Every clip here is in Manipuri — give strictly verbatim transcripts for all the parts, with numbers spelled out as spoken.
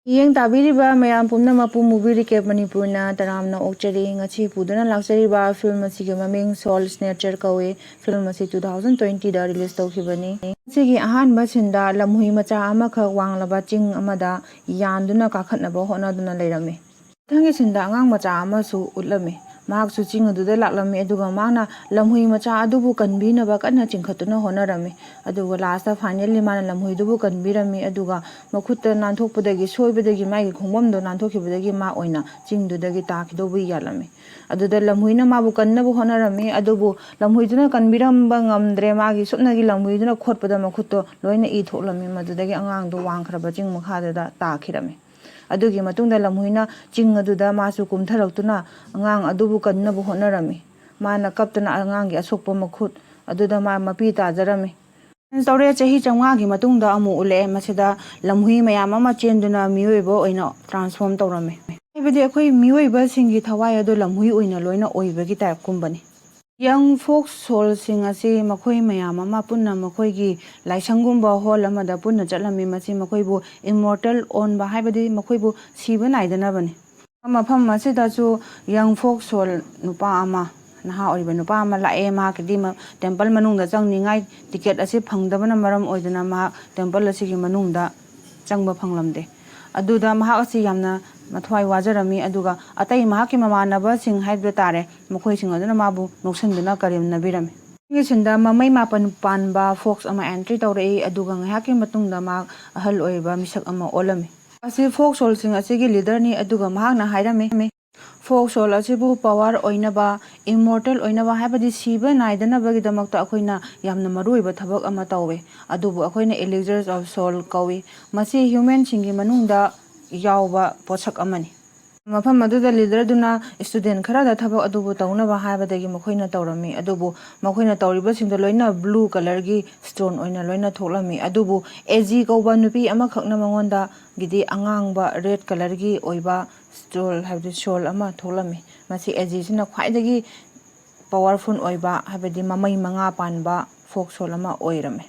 ꯃꯤꯠꯌꯦꯡ ꯇꯥꯕꯤꯔꯤꯕ ꯃꯌꯥꯝ ꯄꯨꯝꯅꯃꯛꯄꯨ Movie Recap ꯃꯅꯤꯄꯨꯔꯅ ꯇꯔꯥꯝꯅ ꯑꯣꯛꯆꯔꯤ꯫ ꯉꯁꯤ ꯄꯨꯗꯨꯅ ꯂꯥꯛꯆꯔꯤꯕ ꯐꯤꯂꯝ ꯑꯁꯤꯒꯤ ꯃꯃꯤꯡ Soul Snatcher ꯀꯧꯏ꯫ ꯐꯤꯂꯝ ꯑꯁꯤ two thousand twenty ꯗ release ꯇꯧꯈꯤꯕꯅꯤ꯫ ꯃꯁꯤꯒꯤ ꯑꯍꯥꯟꯕ ꯁꯤꯟꯗ ꯂꯝꯍꯨꯏ ꯃꯆꯥ ꯑꯃꯈꯛ ꯋꯥꯡꯂꯕ ꯆꯤꯡ ꯑꯃꯗ ꯌꯥꯟꯗꯨꯅ ꯀꯥꯈꯠꯅꯕ ꯍꯣꯠꯅꯗꯨꯅ ꯂꯩꯔꯝꯃꯤ꯫ ꯃꯊꯪꯒꯤ ꯁꯤꯟꯗ ꯑꯉꯥꯡ ꯃꯆꯥ ꯑꯃꯁꯨ ꯎꯠꯂꯝꯃꯤ꯫ ꯃꯍꯥꯛꯁꯨ ꯆꯤꯡ ꯑꯗꯨꯗ ꯂꯥꯛꯂꯝꯃꯤ, ꯑꯗꯨꯒ ꯃꯥꯅ ꯂꯝꯍꯨꯏ ꯃꯆꯥ ꯑꯗꯨꯕꯨ ꯀꯟꯕꯤꯅꯕ ꯀꯟꯅ ꯆꯤꯡꯈꯠꯇꯨꯅ ꯍꯣꯠꯅꯔꯝꯃꯤ꯫ ꯑꯗꯨꯒ last finally ꯃꯥꯅ ꯂꯝꯍꯨꯏꯗꯨꯕꯨ ꯀꯟꯕꯤꯔꯝꯃꯤ, ꯑꯗꯨꯒ ꯃꯈꯨꯠꯇ ꯅꯥꯟꯊꯣꯛꯄꯗꯒꯤ, ꯁꯣꯏꯕꯗꯒꯤ ꯃꯥꯒꯤ ꯈꯣꯡꯐꯝꯗꯣ ꯅꯥꯟꯊꯣꯛꯈꯤꯕꯗꯒꯤ ꯃꯥ ꯑꯣꯏꯅ ꯆꯤꯡꯗꯨꯗꯒꯤ ꯇꯥꯈꯤꯗꯧꯕ ꯌꯥꯜꯂꯝꯃꯤ꯫ ꯑꯗꯨꯗ ꯂꯝꯍꯨꯏꯅ ꯃꯥꯕꯨ ꯀꯟꯅꯕ ꯍꯣꯠꯅꯔꯝꯃꯤ, ꯑꯗꯨꯕꯨ ꯂꯝꯍꯨꯏꯗꯨꯅ ꯀꯟꯕꯤꯔꯝꯕ ꯉꯝꯗ꯭ꯔꯦ꯫ ꯃꯥꯒꯤ ꯁꯨꯞꯅꯒꯤ ꯂꯝꯍꯨꯏꯗꯨꯅ ꯈꯣꯠꯄꯗ ꯃꯈꯨꯠꯇꯣ ꯂꯣꯏꯅ ꯏ ꯊꯣꯛꯂꯝꯃꯤ꯫ ꯃꯗꯨꯗꯒꯤ ꯑꯉꯥꯡꯗꯣ ꯋꯥꯡꯈ꯭ꯔꯕ ꯆꯤꯡ ꯃꯈꯥꯗꯨꯗ ꯇꯥꯈꯤꯔꯝꯃꯤ꯫ ꯑꯗꯨꯒꯤ ꯃꯇꯨꯡꯗ ꯂꯝꯍꯨꯏꯅ ꯆꯤꯡ ꯑꯗꯨꯗ ꯃꯥꯁꯨ ꯀꯨꯝꯊꯔꯛꯇꯨꯅ ꯑꯉꯥꯡ ꯑꯗꯨꯕꯨ ꯀꯟꯅꯕ ꯍꯣꯠꯅꯔꯝꯃꯤ꯫ ꯃꯥꯅ ꯀꯞꯇꯨꯅ ꯑꯉꯥꯡꯒꯤ ꯑꯁꯣꯛꯄ ꯃꯈꯨꯠ ꯑꯗꯨꯗ ꯃꯥ ꯃꯄꯤ ꯇꯥꯖꯔꯝꯃꯤ꯫ ꯇꯧꯔꯦ, ꯆꯍꯤ ꯆꯥꯝꯃꯉꯥꯒꯤ ꯃꯇꯨꯡꯗ ꯑꯃꯨꯛ ꯎꯠꯂꯛꯑꯦ꯫ ꯃꯁꯤꯗ ꯂꯝꯍꯨꯏ ꯃꯌꯥꯝ ꯑꯃ ꯆꯦꯟꯗꯨꯅ ꯃꯤꯑꯣꯏꯕ ꯑꯣꯏꯅ transform ꯇꯧꯔꯝꯃꯤ꯫ ꯍꯥꯏꯕꯗꯤ ꯑꯩꯈꯣꯏ ꯃꯤꯑꯣꯏꯕꯁꯤꯡꯒꯤ ꯊꯋꯥꯏ ꯑꯗꯨ ꯂꯝꯍꯨꯏ ꯑꯣꯏꯅ ꯂꯣꯏꯅ ꯑꯣꯏꯕꯒꯤ type ꯀꯨꯝꯕꯅꯤ꯫ Young folk soulꯁꯤꯡ ꯑꯁꯤ ꯃꯈꯣꯏ ꯃꯌꯥꯝ ꯑꯃ ꯄꯨꯟꯅ ꯃꯈꯣꯏꯒꯤ ꯂꯥꯏꯁꯪꯒꯨꯝꯕ hall ꯑꯃꯗ ꯄꯨꯟꯅ ꯆꯠꯂꯝꯃꯤ꯫ ꯃꯁꯤ ꯃꯈꯣꯏꯕꯨ immortal ꯑꯣꯟꯕ, ꯍꯥꯏꯕꯗꯤ ꯃꯈꯣꯏꯕꯨ ꯁꯤꯕ ꯅꯥꯏꯗꯅꯕꯅꯤ꯫ ꯃꯐꯝ ꯑꯁꯤꯗꯁꯨ young folk soul ꯅꯨꯄꯥ ꯑꯃ, ꯅꯍꯥ ꯑꯣꯏꯔꯤꯕ ꯅꯨꯄꯥ ꯑꯃ ꯂꯥꯛꯑꯦ꯫ ꯃꯍꯥꯛꯀꯤꯗꯤ ꯃ-, temple ꯃꯅꯨꯡꯗ ꯆꯪꯅꯤꯡꯉꯥꯏ ticket ꯑꯁꯤ ꯐꯪꯗꯕꯅ ꯃꯔꯝ ꯑꯣꯏꯗꯨꯅ ꯃꯍꯥꯛ temple ꯑꯁꯤꯒꯤ ꯃꯅꯨꯡꯗ ꯆꯪꯕ ꯐꯪꯂꯝꯗꯦ꯫ ꯑꯗꯨꯗ ꯃꯍꯥꯛ ꯑꯁꯤ ꯌꯥꯝꯅ ꯃꯊ꯭ꯋꯥꯏ ꯋꯥꯖꯔꯝꯃꯤ, ꯑꯗꯨꯒ ꯑꯇꯩ ꯃꯍꯥꯛꯀꯤ ꯃꯃꯥꯟꯅꯕꯁꯤꯡ ꯍꯥꯏꯕ ꯇꯥꯔꯦ, ꯃꯈꯣꯏꯁꯤꯡ ꯑꯗꯨꯅ ꯃꯥꯕꯨ ꯅꯣꯛꯁꯤꯟꯗꯨꯅ ꯀꯔꯦꯝꯅꯕꯤꯔꯝꯃꯤ꯫ ꯁꯤꯟꯗ ꯃꯃꯩ ꯃꯥꯄꯟ ꯄꯥꯟꯕ fox ꯑꯃ entry ꯇꯧꯔꯛꯏ, ꯑꯗꯨꯒ ꯉꯥꯏꯍꯥꯛꯀꯤ ꯃꯇꯨꯡꯗ ꯃꯍꯥꯛ ꯑꯍꯜ ꯑꯣꯏꯔꯕ ꯃꯤꯁꯛ ꯑꯃ ꯑꯣꯜꯂꯝꯃꯤ꯫ ꯑꯁꯤ folk soulꯁꯤꯡ ꯑꯁꯤꯒꯤ leaderꯅꯤ, ꯑꯗꯨꯒ ꯃꯍꯥꯛꯅ ꯍꯥꯏꯔꯝꯃꯤ, folk soul ꯑꯁꯤꯕꯨ power ꯑꯣꯏꯅꯕ, immortal ꯑꯣꯏꯅꯕ, ꯍꯥꯏꯕꯗꯤ ꯁꯤꯕ ꯅꯥꯏꯗꯅꯕꯒꯤꯗꯃꯛꯇ ꯑꯩꯈꯣꯏꯅ ꯌꯥꯝꯅ ꯃꯔꯨꯑꯣꯏꯕ ꯊꯕꯛ ꯑꯃ ꯇꯧꯋꯦ꯫ ꯑꯗꯨꯕꯨ ꯑꯩꯈꯣꯏꯅ elixirs of soul ꯀꯧꯏ꯫ ꯃꯁꯤ humanꯁꯤꯡꯒꯤ ꯃꯅꯨꯡꯗ ꯌꯥꯎꯕ ꯄꯣꯠꯁꯛ ꯑꯃꯅꯤ꯫ ꯃꯐꯝ ꯑꯗꯨꯗ leaderꯗꯨꯅ student ꯈꯔꯗ ꯊꯕꯛ ꯑꯗꯨꯕꯨ ꯇꯧꯅꯕ ꯍꯥꯏꯕꯗꯒꯤ ꯃꯈꯣꯏꯅ ꯇꯧꯔꯝꯃꯤ꯫ ꯑꯗꯨꯕꯨ ꯃꯈꯣꯏꯅ ꯇꯧꯔꯤꯕꯁꯤꯡꯗꯣ ꯂꯣꯏꯅ blue colourꯒꯤ stone ꯑꯣꯏꯅ ꯂꯣꯏꯅ ꯊꯣꯛꯂꯝꯃꯤ꯫ ꯑꯗꯨꯕꯨ ꯑꯦꯖꯤ ꯀꯧꯕ ꯅꯨꯄꯤ ꯑꯃꯈꯛꯅ ꯃꯉꯣꯟꯗꯒꯤꯗꯤ ꯑꯉꯥꯡꯕ red colourꯒꯤ ꯑꯣꯏꯕ stone, ꯍꯥꯏꯕꯗꯤ soul ꯑꯃ ꯊꯣꯛꯂꯝꯃꯤ꯫ ꯃꯁꯤ ꯑꯦꯖꯤꯁꯤꯅ ꯈ꯭ꯋꯥꯏꯗꯒꯤ powerful ꯑꯣꯏꯕ, ꯍꯥꯏꯕꯗꯤ ꯃꯃꯩ ꯃꯉꯥ ꯄꯥꯟꯕ folk soul ꯑꯃ ꯑꯣꯏꯔꯝꯃꯤ꯫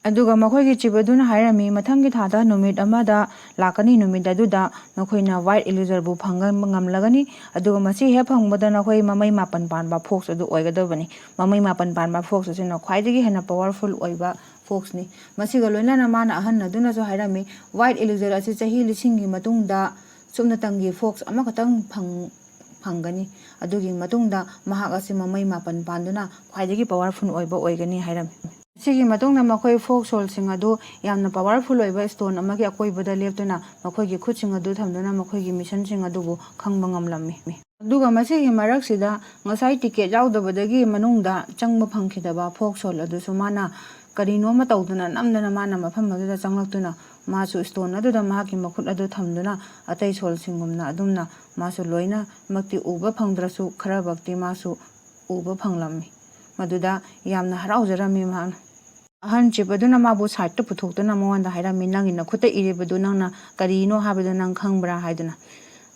ꯑꯗꯨꯒ ꯃꯈꯣꯏꯒꯤ ꯆꯤꯞ ꯑꯗꯨꯅ ꯍꯥꯏꯔꯝꯃꯤ, ꯃꯊꯪꯒꯤ ꯊꯥꯗ ꯅꯨꯃꯤꯠ ꯑꯃꯗ ꯂꯥꯛꯀꯅꯤ, ꯅꯨꯃꯤꯠ ꯑꯗꯨꯗ ꯅꯈꯣꯏꯅ ꯋꯥꯏꯠ ꯏꯂꯤꯖꯔꯕꯨ ꯐꯪꯕ ꯉꯝꯂꯒꯅꯤ꯫ ꯑꯗꯨꯒ ꯃꯁꯤ ꯍꯦꯛ ꯐꯪꯕꯗ ꯅꯈꯣꯏ ꯃꯃꯩ ꯃꯥꯄꯟ ꯄꯥꯟꯕ ꯐꯣꯛꯁ ꯑꯗꯨ ꯑꯣꯏꯒꯗꯕꯅꯤ꯫ ꯃꯃꯩ ꯃꯥꯄꯟ ꯄꯥꯟꯕ ꯐꯣꯛꯁ ꯑꯁꯤꯅ ꯈ꯭ꯋꯥꯏꯗꯒꯤ ꯍꯦꯟꯅ ꯄꯋꯥꯔꯐꯨꯜ ꯑꯣꯏꯕ ꯐꯣꯛꯁꯅꯤ꯫ ꯃꯁꯤꯒ ꯂꯣꯏꯅꯅ ꯃꯥꯅ ꯑꯍꯟ ꯑꯗꯨꯅꯁꯨ ꯍꯥꯏꯔꯝꯃꯤ, ꯋꯥꯏꯠ ꯏꯂꯤꯖꯔ ꯑꯁꯤ ꯆꯍꯤ ꯂꯤꯁꯤꯡꯒꯤ ꯃꯇꯨꯡꯗ ꯁꯨꯞꯅꯇꯪꯒꯤ ꯐꯣꯛꯁ ꯑꯃꯈꯛꯇꯪ ꯐꯪ-, ꯐꯪꯒꯅꯤ꯫ ꯑꯗꯨꯒꯤ ꯃꯇꯨꯡꯗ ꯃꯍꯥꯛ ꯑꯁꯤ ꯃꯃꯩ ꯃꯥꯄꯟ ꯄꯥꯟꯗꯨꯅ ꯈ꯭ꯋꯥꯏꯗꯒꯤ ꯄꯋꯥꯔꯐꯨꯜ ꯑꯣꯏꯕ ꯑꯣꯏꯒꯅꯤ ꯍꯥꯏꯔꯝꯃꯤ꯫ ꯁꯤꯒꯤ ꯃꯇꯨꯡꯗ ꯃꯈꯣꯏ ꯐꯣꯛ ꯁꯣꯜꯁꯤꯡ ꯑꯗꯨ ꯌꯥꯝꯅ ꯄꯋꯥꯔꯐꯨꯜ ꯑꯣꯏꯕ ꯁ꯭ꯇꯣꯟ ꯑꯃꯒꯤ ꯑꯀꯣꯏꯕꯗ ꯂꯦꯞꯇꯨꯅ ꯃꯈꯣꯏꯒꯤ ꯈꯨꯠꯁꯤꯡ ꯑꯗꯨ ꯊꯝꯗꯨꯅ ꯃꯈꯣꯏꯒꯤ ꯃꯤꯁꯟꯁꯤꯡ ꯑꯗꯨꯕꯨ ꯈꯪꯕ ꯉꯝꯂꯝꯃꯤ꯫ ꯑꯗꯨꯒ ꯃꯁꯤꯒꯤ ꯃꯔꯛꯁꯤꯗ ꯉꯁꯥꯏ ꯇꯤꯀꯦꯠ ꯌꯥꯎꯗꯕꯗꯒꯤ ꯃꯅꯨꯡꯗ ꯆꯪꯕ ꯐꯪꯈꯤꯗꯕ ꯐꯣꯛ ꯁꯣꯜ ꯑꯗꯨꯁꯨ ꯃꯥꯅ ꯀꯔꯤꯅꯣ ꯑꯃ ꯇꯧꯗꯨꯅ ꯅꯝꯗꯅ ꯃꯥꯅ ꯃꯐꯝ ꯑꯗꯨꯗ ꯆꯪꯂꯛꯇꯨꯅ ꯃꯥꯁꯨ ꯁ꯭ꯇꯣꯟ ꯑꯗꯨꯗ ꯃꯍꯥꯛꯀꯤ ꯃꯈꯨꯠ ꯑꯗꯨ ꯊꯝꯗꯨꯅ ꯑꯇꯩ ꯁꯣꯜꯁꯤꯡꯒꯨꯝꯅ ꯑꯗꯨꯝꯅ ꯃꯥꯁꯨ ꯂꯣꯏꯅꯃꯛꯇꯤ ꯎꯕ ꯐꯪꯗ꯭ꯔꯁꯨ ꯈꯔꯕꯛꯇꯤ ꯃꯥꯁꯨ ꯎꯕ ꯐꯪꯂꯝꯃꯤ꯫ ꯃꯗꯨꯗ ꯌꯥꯝꯅ ꯍꯔꯥꯎꯖꯔꯝꯃꯤ ꯃꯍꯥꯛꯅ꯫ ꯑꯍꯟ ꯆꯤꯞ ꯑꯗꯨꯅ ꯃꯥꯕꯨ ꯁꯥꯏꯠꯇ ꯄꯨꯊꯣꯛꯇꯨꯅ ꯃꯉꯣꯟꯗ ꯍꯥꯏꯔꯝꯃꯤ, "ꯅꯪꯒꯤ ꯅꯈꯨꯠꯇ ꯏꯔꯤꯕꯗꯨ ꯅꯪꯅ ꯀꯔꯤꯅꯣ ꯍꯥꯏꯕꯗꯨ ꯅꯪ ꯈꯪꯕ꯭ꯔꯥ?" ꯍꯥꯏꯗꯨꯅ꯫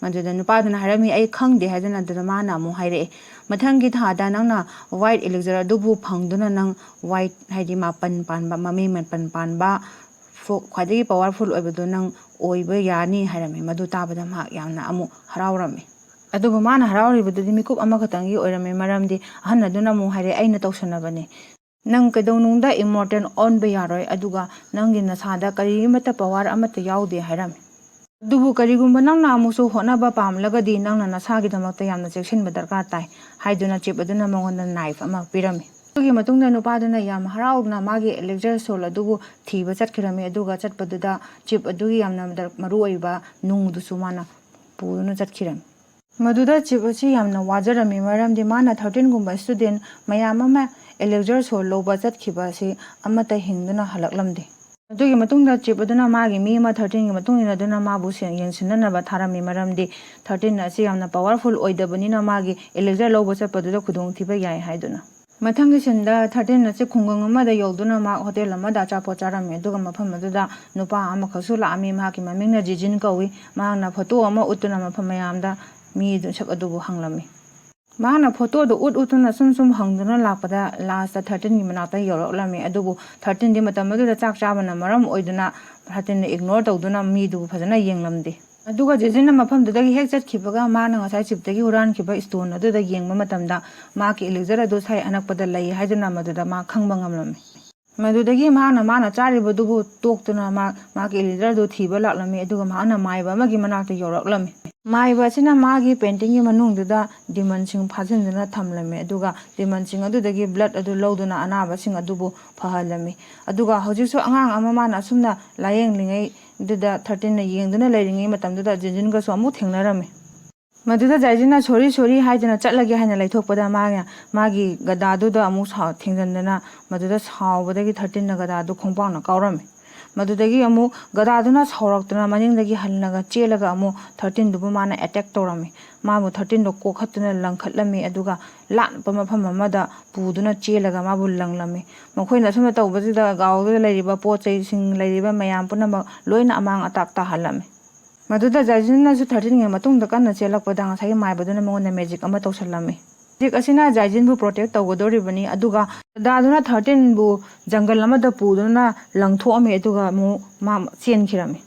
ꯃꯗꯨꯗ ꯅꯨꯄꯥꯗꯨꯅ ꯍꯥꯏꯔꯝꯃꯤ, "ꯑꯩ ꯈꯪꯗꯦ" ꯍꯥꯏꯗꯨꯅ꯫ ꯑꯗꯨꯗ ꯃꯥꯅ ꯑꯃꯨꯛ ꯍꯥꯏꯔꯛꯑꯦ, "ꯃꯊꯪꯒꯤ ꯊꯥꯗ ꯅꯪꯅ ꯋꯥꯏꯠ ꯏꯂꯤꯖꯔ ꯑꯗꯨꯕꯨ ꯐꯪꯗꯨꯅ ꯅꯪ ꯋꯥꯏꯠ ꯍꯥꯏꯗꯤ ꯃꯥꯄꯟ ꯄꯥꯟꯕ, ꯃꯃꯩ ꯃꯥꯄꯟ ꯄꯥꯟꯕ ꯐꯣ-, ꯈ꯭ꯋꯥꯏꯗꯒꯤ ꯄꯋꯥꯔꯐꯨꯜ ꯑꯣꯏꯕꯗꯨ ꯅꯪ ꯑꯣꯏꯕ ꯌꯥꯅꯤ" ꯍꯥꯏꯔꯝꯃꯤ꯫ ꯃꯗꯨ ꯇꯥꯕꯗ ꯃꯍꯥꯛ ꯌꯥꯝꯅ ꯑꯃꯨꯛ ꯍꯔꯥꯎꯔꯝꯃꯤ꯫ ꯑꯗꯨꯕꯨ ꯃꯥꯅ ꯍꯔꯥꯎꯔꯤꯕꯗꯨꯗꯤ ꯃꯤꯀꯨꯞ ꯑꯃꯈꯛꯇꯪꯒꯤ ꯑꯣꯏꯔꯝꯃꯤ, ꯃꯔꯝꯗꯤ ꯑꯍꯟ ꯑꯗꯨꯅ ꯑꯃꯨꯛ ꯍꯥꯏꯔꯛꯑꯦ, "ꯑꯩꯅ ꯇꯧꯁꯟꯅꯕꯅꯤ꯫ ꯅꯪ ꯀꯩꯗꯧꯅꯨꯡꯗ ꯏꯃꯣꯔꯇꯦꯜ ꯑꯣꯟꯕ ꯌꯥꯔꯣꯏ, ꯑꯗꯨꯒ ꯅꯪꯒꯤ ꯅꯁꯥꯗ ꯀꯔꯤꯃꯠꯇ ꯄꯋꯥꯔ ꯑꯃꯠꯇ ꯌꯥꯎꯗꯦ" ꯍꯥꯏꯔꯝꯃꯤ꯫ "ꯑꯗꯨꯕꯨ ꯀꯔꯤꯒꯨꯝꯕ ꯅꯪꯅ ꯑꯃꯨꯛꯁꯨ ꯍꯣꯠꯅꯕ ꯄꯥꯝꯂꯒꯗꯤ ꯅꯪꯅ ꯅꯁꯥꯒꯤꯗꯃꯛꯇ ꯌꯥꯝꯅ ꯆꯦꯛꯁꯤꯟꯕ ꯗꯔꯀꯥꯔ ꯇꯥꯏ" ꯍꯥꯏꯗꯨꯅ ꯆꯤꯞ ꯑꯗꯨꯅ ꯃꯉꯣꯟꯗ ꯅꯥꯏꯐ ꯑꯃ ꯄꯤꯔꯝꯃꯤ꯫ ꯑꯗꯨꯒꯤ ꯃꯇꯨꯡꯗ ꯅꯨꯄꯥꯗꯨꯅ ꯌꯥꯝ ꯍꯔꯥꯎꯅ ꯃꯥꯒꯤ ꯑꯦꯂꯤꯛꯖꯔ ꯁꯣꯜ ꯑꯗꯨꯕꯨ ꯊꯤꯕ ꯆꯠꯈꯤꯔꯝꯃꯤ, ꯑꯗꯨꯒ ꯆꯠꯄꯗꯨꯗ ꯆꯤꯞ ꯑꯗꯨꯒꯤ ꯌꯥꯝꯅ ꯗꯔ-, ꯃꯔꯨꯑꯣꯏꯕ ꯅꯨꯡꯗꯨꯁꯨ ꯃꯥꯅ ꯄꯨꯗꯨꯅ ꯆꯠꯈꯤꯔꯝꯃꯤ꯫ ꯃꯗꯨꯗ ꯆꯤꯞ ꯑꯁꯤ ꯌꯥꯝꯅ ꯋꯥꯖꯔꯝꯃꯤ, ꯃꯔꯝꯗꯤ ꯃꯥꯅ ꯊꯥꯔꯇꯤꯟꯒꯨꯝꯕ ꯁ꯭ꯇꯨꯗꯦꯟ ꯃꯌꯥꯝ ꯑꯃ ꯑꯦꯂꯤꯛꯖꯔ ꯁꯣꯜ ꯂꯧꯕ ꯆꯠꯈꯤꯕ ꯑꯁꯤ ꯑꯃꯠꯇ ꯍꯤꯡꯗꯨꯅ ꯍꯜꯂꯛꯂꯝꯗꯦ꯫ ꯑꯗꯨꯒꯤ ꯃꯇꯨꯡꯗ ꯆꯤꯞ ꯑꯗꯨꯅ ꯃꯥꯒꯤ ꯃꯤ ꯑꯃ ꯊꯥꯔꯇꯤꯟꯒꯤ ꯃꯇꯨꯡ ꯏꯟꯅꯗꯨꯅ ꯃꯥꯕꯨ ꯁꯦꯟ-, ꯌꯦꯡꯁꯤꯟꯅꯅꯕ ꯊꯥꯔꯝꯃꯤ, ꯃꯔꯝꯗꯤ ꯊꯥꯔꯇꯤꯟ ꯑꯁꯤ ꯌꯥꯝꯅ ꯄꯋꯥꯔꯐꯨꯜ ꯑꯣꯏꯗꯕꯅꯤꯅ ꯃꯥꯒꯤ ꯑꯦꯂꯤꯛꯖꯔ ꯂꯧꯕ ꯆꯠꯄꯗꯨꯗ ꯈꯨꯗꯣꯡꯊꯤꯕ ꯌꯥꯏ ꯍꯥꯏꯗꯨꯅ꯫ ꯃꯊꯪꯒꯤ ꯁꯤꯟꯗ ꯊꯥꯔꯇꯤꯟ ꯑꯁꯤ ꯈꯨꯡꯒꯪ ꯑꯃꯗ ꯌꯧꯗꯨꯅ ꯃꯍꯥꯛ ꯍꯣꯇꯦꯜ ꯑꯃꯗ ꯑꯆꯥꯄꯣꯠ ꯆꯥꯔꯝꯃꯤ, ꯑꯗꯨꯒ ꯃꯐꯝ ꯑꯗꯨꯗ ꯅꯨꯄꯥ ꯑꯃꯈꯛꯁꯨ ꯂꯥꯛꯑꯝꯃꯤ꯫ ꯃꯍꯥꯛꯀꯤ ꯃꯃꯤꯡꯅ ꯖꯤꯖꯤꯟ ꯀꯧꯏ꯫ ꯃꯍꯥꯛꯅ ꯐꯣꯇꯣ ꯑꯃ ꯎꯠꯇꯨꯅ ꯃꯐꯝ ꯃꯌꯥꯝꯗ ꯃꯤ ꯑꯗꯨ ꯁꯛ ꯑꯗꯨꯕꯨ ꯍꯪꯂꯝꯃꯤ꯫ ꯃꯥꯅ ꯐꯣꯇꯣꯗꯣ ꯎꯠ ꯎꯠꯇꯨꯅ ꯁꯨꯝ ꯁꯨꯝ ꯍꯪꯗꯨꯅ ꯂꯥꯛꯄꯗ ꯂꯥꯁꯇ ꯊꯥꯔꯇꯤꯟꯒꯤ ꯃꯅꯥꯛꯇ ꯌꯧꯔꯛꯂꯝꯃꯤ꯫ ꯑꯗꯨꯕꯨ ꯊꯥꯔꯇꯤꯟꯗꯤ ꯃꯇꯝ ꯑꯗꯨꯗ ꯆꯥꯛ ꯆꯥꯕꯅ ꯃꯔꯝ ꯑꯣꯏꯗꯨꯅ ꯊꯥꯔꯇꯤꯟꯅ ꯏꯒꯅꯣꯔ ꯇꯧꯗꯨꯅ ꯃꯤꯗꯨꯕꯨ ꯐꯖꯅ ꯌꯦꯡꯂꯝꯗꯦ꯫ ꯑꯗꯨꯒ ꯖꯦꯖꯤꯟꯅ ꯃꯐꯝꯗꯨꯗꯒꯤ ꯍꯦꯛ ꯆꯠꯈꯤꯕꯒ ꯃꯥꯅ ꯉꯁꯥꯏ ꯆꯤꯞꯇꯒꯤ ꯍꯨꯔꯥꯟꯈꯤꯕ ꯏꯁꯇꯣꯟ ꯑꯗꯨꯗ ꯌꯦꯡꯕ ꯃꯇꯝꯗ ꯃꯍꯥꯛꯀꯤ ꯏꯂꯤꯛꯖꯔ ꯑꯗꯨ ꯁ꯭ꯋꯥꯏ ꯑꯅꯛꯄꯗ ꯂꯩ ꯍꯥꯏꯗꯨꯅ ꯃꯗꯨꯗ ꯃꯥ ꯈꯪꯕ ꯉꯝꯂꯝꯃꯤ꯫ ꯃꯗꯨꯗꯒꯤ ꯃꯍꯥꯛꯅ ꯃꯥꯅ ꯆꯥꯔꯤꯕꯗꯨꯕꯨ ꯇꯣꯛꯇꯨꯅ ꯃꯥ ꯃꯥꯒꯤ ꯏꯂꯤꯛꯖꯔ ꯑꯗꯨ ꯊꯤꯕ ꯂꯥꯛꯂꯝꯃꯤ꯫ ꯑꯗꯨꯒ ꯃꯍꯥꯛꯅ ꯃꯥꯏꯕ ꯑꯃꯒꯤ ꯃꯅꯥꯛꯇ ꯌꯧꯔꯛꯂꯝꯃꯤ꯫ ꯃꯥꯏꯕ ꯑꯁꯤꯅ ꯃꯥꯒꯤ ꯄꯦꯟꯇꯤꯡꯒꯤ ꯃꯅꯨꯡꯗꯨꯗ ꯗꯤꯃꯟꯁꯤꯡ ꯐꯥꯖꯤꯟꯗꯨꯅ ꯊꯝꯂꯝꯃꯤ꯫ ꯑꯗꯨꯒ ꯗꯤꯃꯟꯁꯤꯡ ꯑꯗꯨꯗꯒꯤ ꯕ꯭ꯂꯠ ꯑꯗꯨ ꯂꯧꯗꯨꯅ ꯑꯅꯥꯕꯁꯤꯡ ꯑꯗꯨꯕꯨ ꯐꯍꯜꯂꯝꯃꯤ꯫ ꯑꯗꯨꯒ ꯍꯧꯖꯤꯛꯁꯨ ꯑꯉꯥꯡ ꯑꯃ ꯃꯥꯅ ꯑꯁꯨꯝꯅ ꯂꯥꯌꯦꯡꯂꯤꯉꯩꯗꯨꯗ ꯊꯥꯔꯇꯤꯟꯅ ꯌꯦꯡꯗꯨꯅ ꯂꯩꯔꯤꯉꯩ ꯃꯇꯝꯗꯨꯗ ꯖꯦꯖꯤꯟꯒꯁꯨ ꯑꯃꯨꯛ ꯊꯦꯡꯅꯔꯝꯃꯤ꯫ ꯃꯗꯨꯗ ꯖꯥꯏꯖꯤꯟꯅ "ꯁꯣꯔꯤ, ꯁꯣꯔꯤ" ꯍꯥꯏꯗꯨꯅ ꯆꯠꯂꯒꯦ ꯍꯥꯏꯅ ꯂꯩꯊꯣꯛꯄꯗ ꯃꯥꯅ ꯃꯥꯒꯤ ꯒꯗꯥꯗꯨꯗ ꯑꯃꯨꯛ ꯁꯥꯎ-, ꯊꯦꯡꯖꯤꯟꯗꯅ ꯃꯗꯨꯗ ꯁꯥꯎꯕꯗꯒꯤ ꯊꯥꯔꯇꯤꯟꯅ ꯒꯗꯥꯗꯨ ꯈꯣꯡꯄꯥꯛꯅ ꯀꯥꯎꯔꯝꯃꯤ꯫ ꯃꯗꯨꯗꯒꯤ ꯑꯃꯨꯛ ꯒꯗꯥꯗꯨꯅ ꯁꯥꯎꯔꯛꯇꯨꯅ ꯃꯅꯤꯡꯗꯒꯤ ꯍꯜꯂꯒ ꯆꯦꯜꯂꯒ ꯑꯃꯨꯛ ꯊꯥꯔꯇꯤꯟꯗꯨꯕꯨ ꯃꯥꯅ ꯑꯦꯇꯦꯛ ꯇꯧꯔꯝꯃꯤ꯫ ꯃꯥꯕꯨ ꯊꯥꯔꯇꯤꯟꯗꯣ ꯀꯣꯛꯈꯠꯇꯨꯅ ꯂꯪꯈꯠꯂꯝꯃꯤ, ꯑꯗꯨꯒ ꯂꯥꯞꯄ ꯃꯐꯝ ꯑꯃꯗ ꯄꯨꯗꯨꯅ ꯆꯦꯜꯂꯒ ꯃꯥꯕꯨ ꯂꯪꯂꯝꯃꯤ꯫ ꯃꯈꯣꯏꯅ ꯑꯁꯨꯝꯅ ꯇꯧꯕꯁꯤꯗ ꯒꯥꯎꯗꯨꯗ ꯂꯩꯔꯤꯕ ꯄꯣꯠ ꯆꯩꯁꯤꯡ, ꯂꯩꯔꯤꯕ ꯃꯌꯥꯝ ꯄꯨꯝꯅꯃꯛ ꯂꯣꯏꯅ ꯑꯃꯥꯡ ꯑꯇꯥꯛ ꯇꯥꯍꯜꯂꯝꯃꯤ꯫ ꯃꯗꯨꯗ ꯖꯥꯏꯖꯤꯟꯅꯁꯨ ꯊꯥꯔꯇꯤꯟꯒꯤ ꯃꯇꯨꯡꯗ ꯀꯟꯅ ꯆꯦꯜꯂꯛꯄꯗ ꯉꯁꯥꯏꯒꯤ ꯃꯥꯏꯕꯗꯨꯅ ꯃꯉꯣꯟꯗ ꯃꯦꯖꯤꯛ ꯑꯃ ꯇꯧꯁꯜꯂꯝꯃꯤ꯫ ꯃꯦꯖꯤꯛ ꯑꯁꯤꯅ ꯖꯥꯏꯖꯤꯟꯕꯨ ꯄ꯭ꯔꯣꯇꯦꯛ ꯇꯧꯒꯗꯧꯔꯤꯕꯅꯤ, ꯑꯗꯨꯒ ꯒꯗꯥꯗꯨꯅ ꯊꯥꯔꯇꯤꯟꯕꯨ ꯖꯪꯒꯜ ꯑꯃꯗ ꯄꯨꯗꯨꯅ ꯂꯪꯊꯣꯛꯑꯝꯃꯤ, ꯑꯗꯨꯒ ꯑꯃꯨꯛ ꯃꯥ ꯆꯦꯟꯈꯤꯔꯝꯃꯤ꯫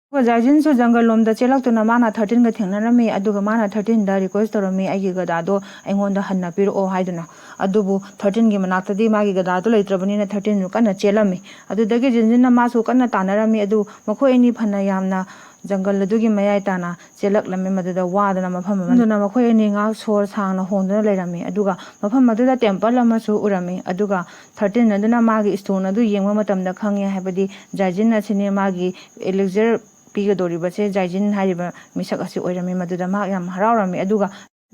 ꯑꯗꯨꯒ ꯖꯥꯏꯖꯤꯟꯁꯨ ꯖꯪꯒꯜ ꯂꯣꯝꯗ ꯆꯦꯜꯂꯛꯇꯨꯅ ꯃꯥꯅ ꯊꯥꯔꯇꯤꯟꯒ ꯊꯦꯡꯅꯔꯝꯃꯤ, ꯑꯗꯨꯒ ꯃꯥꯅ ꯊꯥꯔꯇꯤꯟꯗ ꯔꯤꯀ꯭ꯋꯦꯁ ꯇꯧꯔꯝꯃꯤ, "ꯑꯩꯒꯤ ꯒꯗꯥꯗꯣ ꯑꯩꯉꯣꯟꯗ ꯍꯟꯅ ꯄꯤꯔꯛꯑꯣ" ꯍꯥꯏꯗꯨꯅ꯫ ꯑꯗꯨꯕꯨ ꯊꯥꯔꯇꯤꯟꯒꯤ ꯃꯅꯥꯛꯇꯗꯤ ꯃꯥꯒꯤ ꯒꯗꯥꯗꯣ ꯂꯩꯇ꯭ꯔꯕꯅꯤꯅ ꯊꯥꯔꯇꯤꯟꯁꯨ ꯀꯟꯅ ꯆꯦꯜꯂꯝꯃꯤ꯫ ꯑꯗꯨꯗꯒꯤ ꯖꯤꯟꯖꯤꯟꯅ ꯃꯥꯁꯨ ꯀꯟꯅ ꯇꯥꯟꯅꯔꯝꯃꯤ, ꯑꯗꯨ ꯃꯈꯣꯏ ꯑꯅꯤ ꯐꯅ ꯌꯥꯝꯅ ꯖꯪꯒꯜ ꯑꯗꯨꯒꯤ ꯃꯌꯥꯏ ꯇꯥꯅ ꯆꯦꯜꯂꯛꯂꯝꯃꯤ꯫ ꯃꯗꯨꯗ ꯋꯥꯗꯅ ꯃꯐꯝ ꯑꯃꯗꯨꯅ ꯃꯈꯣꯏ ꯑꯅꯤ ꯉꯥꯏꯍꯥꯛ ꯁꯣꯔ ꯁꯥꯡꯅ ꯍꯣꯟꯗꯨꯅ ꯂꯩꯔꯝꯃꯤ꯫ ꯑꯗꯨꯒ ꯃꯐꯝ ꯑꯗꯨꯗ ꯇꯦꯝꯄꯜ ꯑꯃꯁꯨ ꯎꯔꯝꯃꯤ꯫ ꯑꯗꯨꯒ ꯊꯥꯔꯇꯤꯟ ꯑꯗꯨꯅ ꯃꯥꯒꯤ ꯏꯁꯇꯣꯟ ꯑꯗꯨ ꯌꯦꯡꯕ ꯃꯇꯝꯗ ꯈꯪꯉꯦ, ꯍꯥꯏꯕꯗꯤ ꯖꯥꯏꯖꯤꯟ ꯑꯁꯤꯅꯤ ꯃꯥꯒꯤ ꯑꯦꯂꯤꯛꯖꯔ ꯄꯤꯒꯗꯧꯔꯤꯕꯁꯦ ꯖꯥꯏꯖꯤꯟ ꯍꯥꯏꯔꯤꯕ ꯃꯤꯁꯛ ꯑꯁꯤ ꯑꯣꯏꯔꯝꯃꯤ꯫ ꯃꯗꯨꯗ ꯃꯍꯥꯛ ꯌꯥꯝ ꯍꯔꯥꯎꯔꯝꯃꯤ꯫ ꯑꯗꯨꯒ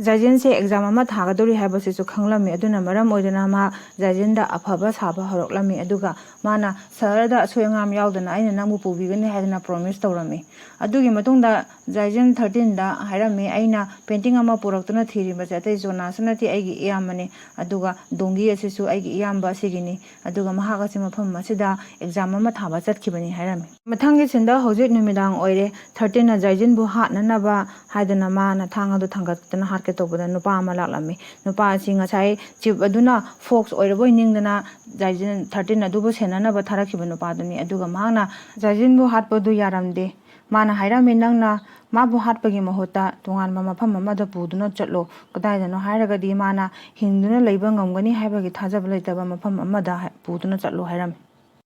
ꯖꯥꯏꯖꯤꯟꯁꯦ ꯑꯦꯛꯖꯥꯝ ꯑꯃ ꯊꯥꯒꯗꯧꯔꯤ ꯍꯥꯏꯕꯁꯤꯁꯨ ꯈꯪꯂꯝꯃꯤ꯫ ꯑꯗꯨꯅ ꯃꯔꯝ ꯑꯣꯏꯗꯨꯅ ꯃꯍꯥꯛ ꯖꯥꯏꯖꯤꯟꯗ ꯑꯐꯕ ꯁꯥꯕ ꯍꯧꯔꯛꯂꯝꯃꯤ꯫ ꯑꯗꯨꯒ ꯃꯥꯅ ꯁꯍꯔꯗ ꯑꯁꯣꯏ ꯑꯉꯥꯝ ꯌꯥꯎꯗꯅ ꯑꯩꯅ ꯅꯪꯕꯨ ꯄꯨꯕꯤꯒꯅꯤ ꯍꯥꯏꯗꯨꯅ ꯄ꯭ꯔꯣꯃꯤꯁ ꯇꯧꯔꯝꯃꯤ꯫ ꯑꯗꯨꯒꯤ ꯃꯇꯨꯡꯗ ꯖꯥꯏꯖꯤꯟ ꯊꯥꯔꯇꯤꯟꯗ ꯍꯥꯏꯔꯝꯃꯤ, "ꯑꯩꯅ ꯄꯦꯟꯇꯤꯡ ꯑꯃ ꯄꯨꯔꯛꯇꯨꯅ ꯊꯤꯔꯤꯕꯁꯦ ꯑꯇꯩꯁꯨ ꯀꯅꯥꯁꯨ ꯅꯠꯇꯦ, ꯑꯩꯒꯤ ꯏꯌꯥꯝꯕꯅꯤ꯫ ꯑꯗꯨꯒ ꯗꯣꯡꯒꯤ ꯑꯁꯤꯁꯨ ꯑꯩꯒꯤ ꯏꯌꯥꯝꯕ ꯑꯁꯤꯒꯤꯅꯤ꯫ ꯑꯗꯨꯒ ꯃꯍꯥꯛ ꯑꯁꯤ ꯃꯐꯝ ꯑꯁꯤꯗ ꯑꯦꯛꯖꯥꯝ ꯑꯃ ꯊꯥꯕ ꯆꯠꯈꯤꯕꯅꯤ" ꯍꯥꯏꯔꯝꯃꯤ꯫ ꯃꯊꯪꯒꯤ ꯁꯤꯟꯗ ꯍꯧꯖꯤꯛ ꯅꯨꯃꯤꯗꯥꯡ ꯑꯣꯏꯔꯦ꯫ ꯊꯥꯔꯇꯤꯟꯅ ꯖꯥꯏꯖꯤꯟꯕꯨ ꯍꯥꯠꯅꯅꯕ ꯍꯥꯏꯗꯨꯅ ꯃꯥꯅ ꯊꯥꯡ ꯑꯗꯨ ꯊꯥꯡꯒꯠꯇꯨꯅ ꯍꯥꯠ-, ꯀꯩ ꯇꯧꯕꯗ ꯅꯨꯄꯥ ꯑꯃ ꯂꯥꯛꯂꯝꯃꯤ꯫ ꯅꯨꯄꯥ ꯑꯁꯤ ꯉꯁꯥꯏ ꯆꯤꯞ ꯑꯗꯨꯅ ꯐꯣꯛꯁ ꯑꯣꯏꯔꯕꯣꯏ ꯅꯤꯡꯗꯅ ꯖꯥꯏꯖꯤꯟ ꯊꯥꯔꯇꯤꯟ ꯑꯗꯨꯕꯨ ꯁꯦꯟꯅꯅꯕ ꯊꯥꯔꯛꯈꯤꯕ ꯅꯨꯄꯥꯗꯨꯅꯤ꯫ ꯑꯗꯨꯒ ꯃꯍꯥꯛꯅ ꯖꯥꯏꯖꯤꯟꯕꯨ ꯍꯥꯠꯄꯗꯨ ꯌꯥꯔꯝꯗꯦ꯫ ꯃꯥꯅ ꯍꯥꯏꯔꯝꯃꯤ, "ꯅꯪꯅ ꯃꯥꯕꯨ ꯍꯥꯠꯄꯒꯤ ꯃꯍꯨꯠꯇ ꯇꯣꯉꯥꯟꯕ ꯃꯐꯝ ꯑꯃꯗ ꯄꯨꯗꯨꯅ ꯆꯠꯂꯣ꯫ ꯀꯗꯥꯏꯗꯅꯣ ꯍꯥꯏꯔꯒꯗꯤ ꯃꯥꯅ ꯍꯤꯡꯗꯨꯅ ꯂꯩꯕ ꯉꯝꯒꯅꯤ ꯍꯥꯏꯕꯒꯤ ꯊꯥꯖꯕ ꯂꯩꯇꯕ ꯃꯐꯝ ꯑꯃꯗ ꯍꯥꯏ-, ꯄꯨꯗꯨꯅ ꯆꯠꯂꯣ" ꯍꯥꯏꯔꯝꯃꯤ꯫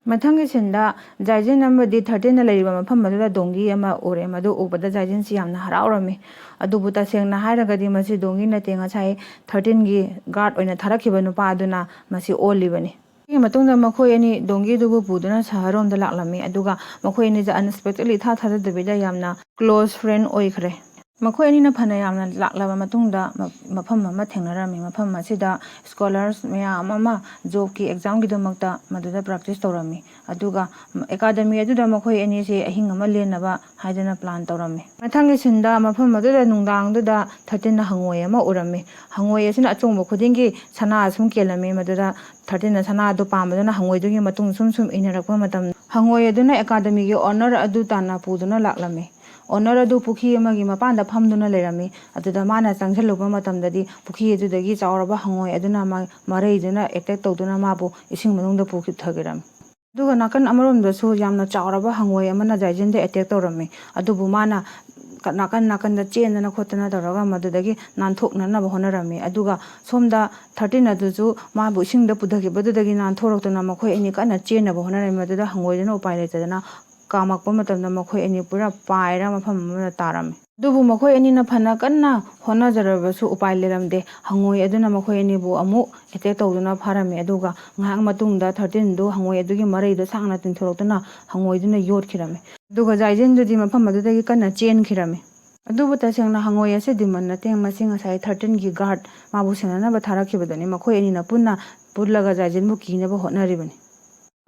ꯃꯊꯪꯒꯤ ꯁꯤꯟꯗ ꯖꯥꯏꯖꯤꯟ ꯑꯃꯗꯤ ꯊꯥꯔꯇꯤꯟꯅ ꯂꯩꯔꯤꯕ ꯃꯐꯝ ꯑꯗꯨꯗ ꯗꯣꯡꯒꯤ ꯑꯃ ꯎꯔꯦ꯫ ꯃꯗꯨ ꯎꯕꯗ ꯖꯥꯏꯖꯤꯟꯁꯤ ꯌꯥꯝꯅ ꯍꯔꯥꯎꯔꯝꯃꯤ꯫ ꯑꯗꯨꯕꯨ ꯇꯁꯦꯡꯅ ꯍꯥꯏꯔꯒꯗꯤ ꯃꯁꯤ ꯗꯣꯡꯒꯤ ꯅꯠꯇꯦ, ꯉꯁꯥꯏ ꯊꯥꯔꯇꯤꯟꯒꯤ ꯒꯥꯔꯗ ꯑꯣꯏꯅ ꯊꯥꯔꯛꯈꯤꯕ ꯅꯨꯄꯥ ꯑꯗꯨꯅ ꯃꯁꯤ ꯑꯣꯜꯂꯤꯕꯅꯤ꯫ ꯁꯤꯒꯤ ꯃꯇꯨꯡꯗ ꯃꯈꯣꯏ ꯑꯅꯤ ꯗꯣꯡꯒꯤꯗꯨꯕꯨ ꯄꯨꯗꯨꯅ ꯁꯍꯔꯔꯣꯝꯗ ꯂꯥꯛꯂꯝꯃꯤ꯫ ꯑꯗꯨꯒ ꯃꯈꯣꯏ ꯑꯅꯤꯁꯦ ꯑꯟꯑꯦꯛꯁꯄꯦꯛꯇꯦꯗꯂꯤ ꯏꯊꯥ ꯊꯥꯖꯗꯕꯤꯗ ꯌꯥꯝꯅ ꯀ꯭ꯂꯣꯁ ꯐ꯭ꯔꯦꯟ ꯑꯣꯏꯈ꯭ꯔꯦ꯫ ꯃꯈꯣꯏ ꯑꯅꯤꯅ ꯐꯅ ꯌꯥꯝꯅ ꯂꯥꯛꯂꯕ ꯃꯇꯨꯡꯗ ꯃ-, ꯃꯐꯝ ꯑꯃ ꯊꯦꯡꯅꯔꯝꯃꯤ꯫ ꯃꯐꯝ ꯑꯁꯤꯗ ꯁ꯭ꯀꯣꯂꯔꯁ ꯃꯌꯥꯝ ꯑꯃ ꯖꯣꯕꯀꯤ ꯑꯦꯛꯖꯥꯝꯒꯤꯗꯃꯛꯇ ꯃꯗꯨꯗ ꯄ꯭ꯔꯦꯛꯇꯤꯁ ꯇꯧꯔꯝꯃꯤ꯫ ꯑꯗꯨꯒ ꯑꯦꯀꯥꯗꯃꯤ ꯑꯗꯨꯗ ꯃꯈꯣꯏ ꯑꯅꯤꯁꯦ ꯑꯍꯤꯡ ꯑꯃ ꯂꯦꯟꯅꯕ ꯍꯥꯏꯗꯅ ꯄ꯭ꯂꯥꯟ ꯇꯧꯔꯝꯃꯤ꯫ ꯃꯊꯪꯒꯤ ꯁꯤꯟꯗ ꯃꯐꯝ ꯑꯗꯨꯗ ꯅꯨꯡꯗꯥꯡꯗꯨꯗ ꯊꯥꯔꯇꯤꯟꯅ ꯍꯪꯉꯣꯏ ꯑꯃ ꯎꯔꯝꯃꯤ꯫ ꯍꯪꯉꯣꯏ ꯑꯁꯤꯅ ꯑꯆꯣꯡꯕ ꯈꯨꯗꯤꯡꯒꯤ ꯁꯅꯥ ꯁꯨꯝ ꯀꯦꯜꯂꯝꯃꯤ꯫ ꯃꯗꯨꯗ ꯊꯥꯔꯇꯤꯟꯅ ꯁꯅꯥ ꯑꯗꯨ ꯄꯥꯝꯕꯗꯨꯅ ꯍꯪꯉꯣꯏꯗꯨꯒꯤ ꯃꯇꯨꯡ ꯁꯨꯝ ꯁꯨꯝ ꯏꯟꯅꯔꯛꯄ ꯃꯇꯝ, ꯍꯪꯉꯣꯏ ꯑꯗꯨꯅ ꯑꯦꯀꯥꯗꯃꯤꯒꯤ ꯑꯣꯅꯔ ꯑꯗꯨ ꯇꯥꯟꯅ ꯄꯨꯗꯨꯅ ꯂꯥꯛꯂꯝꯃꯤ꯫ ꯑꯣꯅꯔ ꯑꯗꯨ ꯄꯨꯈ꯭ꯔꯤ ꯑꯃꯒꯤ ꯃꯄꯥꯟꯗ ꯐꯝꯗꯨꯅ ꯂꯩꯔꯝꯃꯤ꯫ ꯑꯗꯨꯗ ꯃꯥꯅ ꯆꯪꯁꯤꯜꯂꯨꯕ ꯃꯇꯝꯗꯗꯤ ꯄꯨꯈ꯭ꯔꯤ ꯑꯗꯨꯗꯒꯤ ꯆꯥꯎꯔꯕ ꯍꯪꯉꯣꯏ ꯑꯗꯨꯅ ꯃꯥ-, ꯃꯔꯩꯗꯨꯅ ꯑꯦꯇꯦꯛ ꯇꯧꯗꯨꯅ ꯃꯥꯕꯨ ꯏꯁꯤꯡ ꯃꯅꯨꯡꯗ ꯄꯨꯊꯈꯤꯔꯝꯃꯤ꯫ ꯑꯗꯨꯒ ꯅꯥꯀꯟ ꯑꯃꯔꯣꯝꯗꯁꯨ ꯌꯥꯝꯅ ꯆꯥꯎꯔꯕ ꯍꯪꯉꯣꯏ ꯑꯃꯅ ꯖꯥꯏꯖꯤꯟꯗ ꯑꯦꯇꯦꯛ ꯇꯧꯔꯝꯃꯤ꯫ ꯑꯗꯨꯕꯨ ꯃꯥꯅ ꯀ-, ꯅꯥꯀꯟ ꯅꯥꯀꯟꯗ ꯆꯦꯟꯗꯅ ꯈꯣꯠꯇꯅ ꯇꯧꯔꯒ ꯃꯗꯨꯗꯒꯤ ꯅꯥꯟꯊꯣꯛꯅꯅꯕ ꯍꯣꯠꯅꯔꯝꯃꯤ꯫ ꯑꯗꯨꯒ ꯁꯣꯝꯗ ꯊꯥꯔꯇꯤꯟ ꯑꯗꯨꯁꯨ ꯃꯥꯕꯨ ꯏꯁꯤꯡꯗ ꯄꯨꯊꯈꯤꯕꯗꯨꯗꯒꯤ ꯅꯥꯟꯊꯣꯔꯛꯇꯨꯅ ꯃꯈꯣꯏ ꯑꯅꯤ ꯀꯟꯅ ꯆꯦꯟꯅꯕ ꯍꯣꯠꯅꯔꯝꯃꯤ꯫ ꯃꯗꯨꯗ ꯍꯪꯉꯣꯏꯗꯨꯅ ꯎꯄꯥꯏ ꯂꯩꯇꯗꯅ ꯀꯥꯝꯃꯛꯄ ꯃꯇꯝꯗ ꯃꯈꯣꯏ ꯑꯅꯤ ꯄꯨꯔꯥ ꯄꯥꯏꯔ ꯃꯐꯝ ꯑꯃꯗ ꯇꯥꯔꯝꯃꯤ꯫ ꯑꯗꯨꯕꯨ ꯃꯈꯣꯏ ꯑꯅꯤꯅ ꯐꯅ ꯀꯟꯅ ꯍꯣꯠꯅꯖꯔꯕꯁꯨ ꯎꯄꯥꯏ ꯂꯩꯔꯝꯗꯦ꯫ ꯍꯪꯉꯣꯏ ꯑꯗꯨꯅ ꯃꯈꯣꯏ ꯑꯅꯤꯕꯨ ꯑꯃꯨꯛ ꯑꯦꯇꯦꯛ ꯇꯧꯗꯨꯅ ꯐꯥꯔꯝꯃꯤ꯫ ꯑꯗꯨꯒ ꯉꯥꯏꯍꯥꯛ ꯃꯇꯨꯡꯗ ꯊꯥꯔꯇꯤꯟꯗꯨ ꯍꯪꯉꯣꯏ ꯑꯗꯨꯒꯤ ꯃꯔꯩꯗ ꯁꯥꯡꯅ ꯇꯤꯟꯊꯣꯔꯛꯇꯨꯅ ꯍꯪꯉꯣꯏꯗꯨꯅ ꯌꯣꯠꯈꯤꯔꯝꯃꯤ꯫ ꯑꯗꯨꯒ ꯖꯥꯏꯖꯤꯟꯗꯨꯗꯤ ꯃꯐꯝ ꯑꯗꯨꯗꯒꯤ ꯀꯟꯅ ꯆꯦꯟꯈꯤꯔꯝꯃꯤ꯫ ꯑꯗꯨꯕꯨ ꯇꯁꯦꯡꯅ ꯍꯪꯉꯣꯏ ꯑꯁꯤ ꯗꯤꯃꯟ ꯅꯠꯇꯦ, ꯃꯁꯤ ꯉꯁꯥꯏ ꯊꯥꯔꯇꯤꯟꯒꯤ ꯒꯥꯔꯗ ꯃꯥꯕꯨ ꯁꯦꯟꯅꯅꯕ ꯊꯥꯔꯛꯈꯤꯕꯗꯨꯅꯤ꯫ ꯃꯈꯣꯏ ꯑꯅꯤꯅ ꯄꯨꯟꯅ ꯄꯨꯜꯂꯒ ꯖꯥꯏꯖꯤꯟꯕꯨ ꯀꯤꯅꯕ ꯍꯣꯠꯅꯔꯤꯕꯅꯤ꯫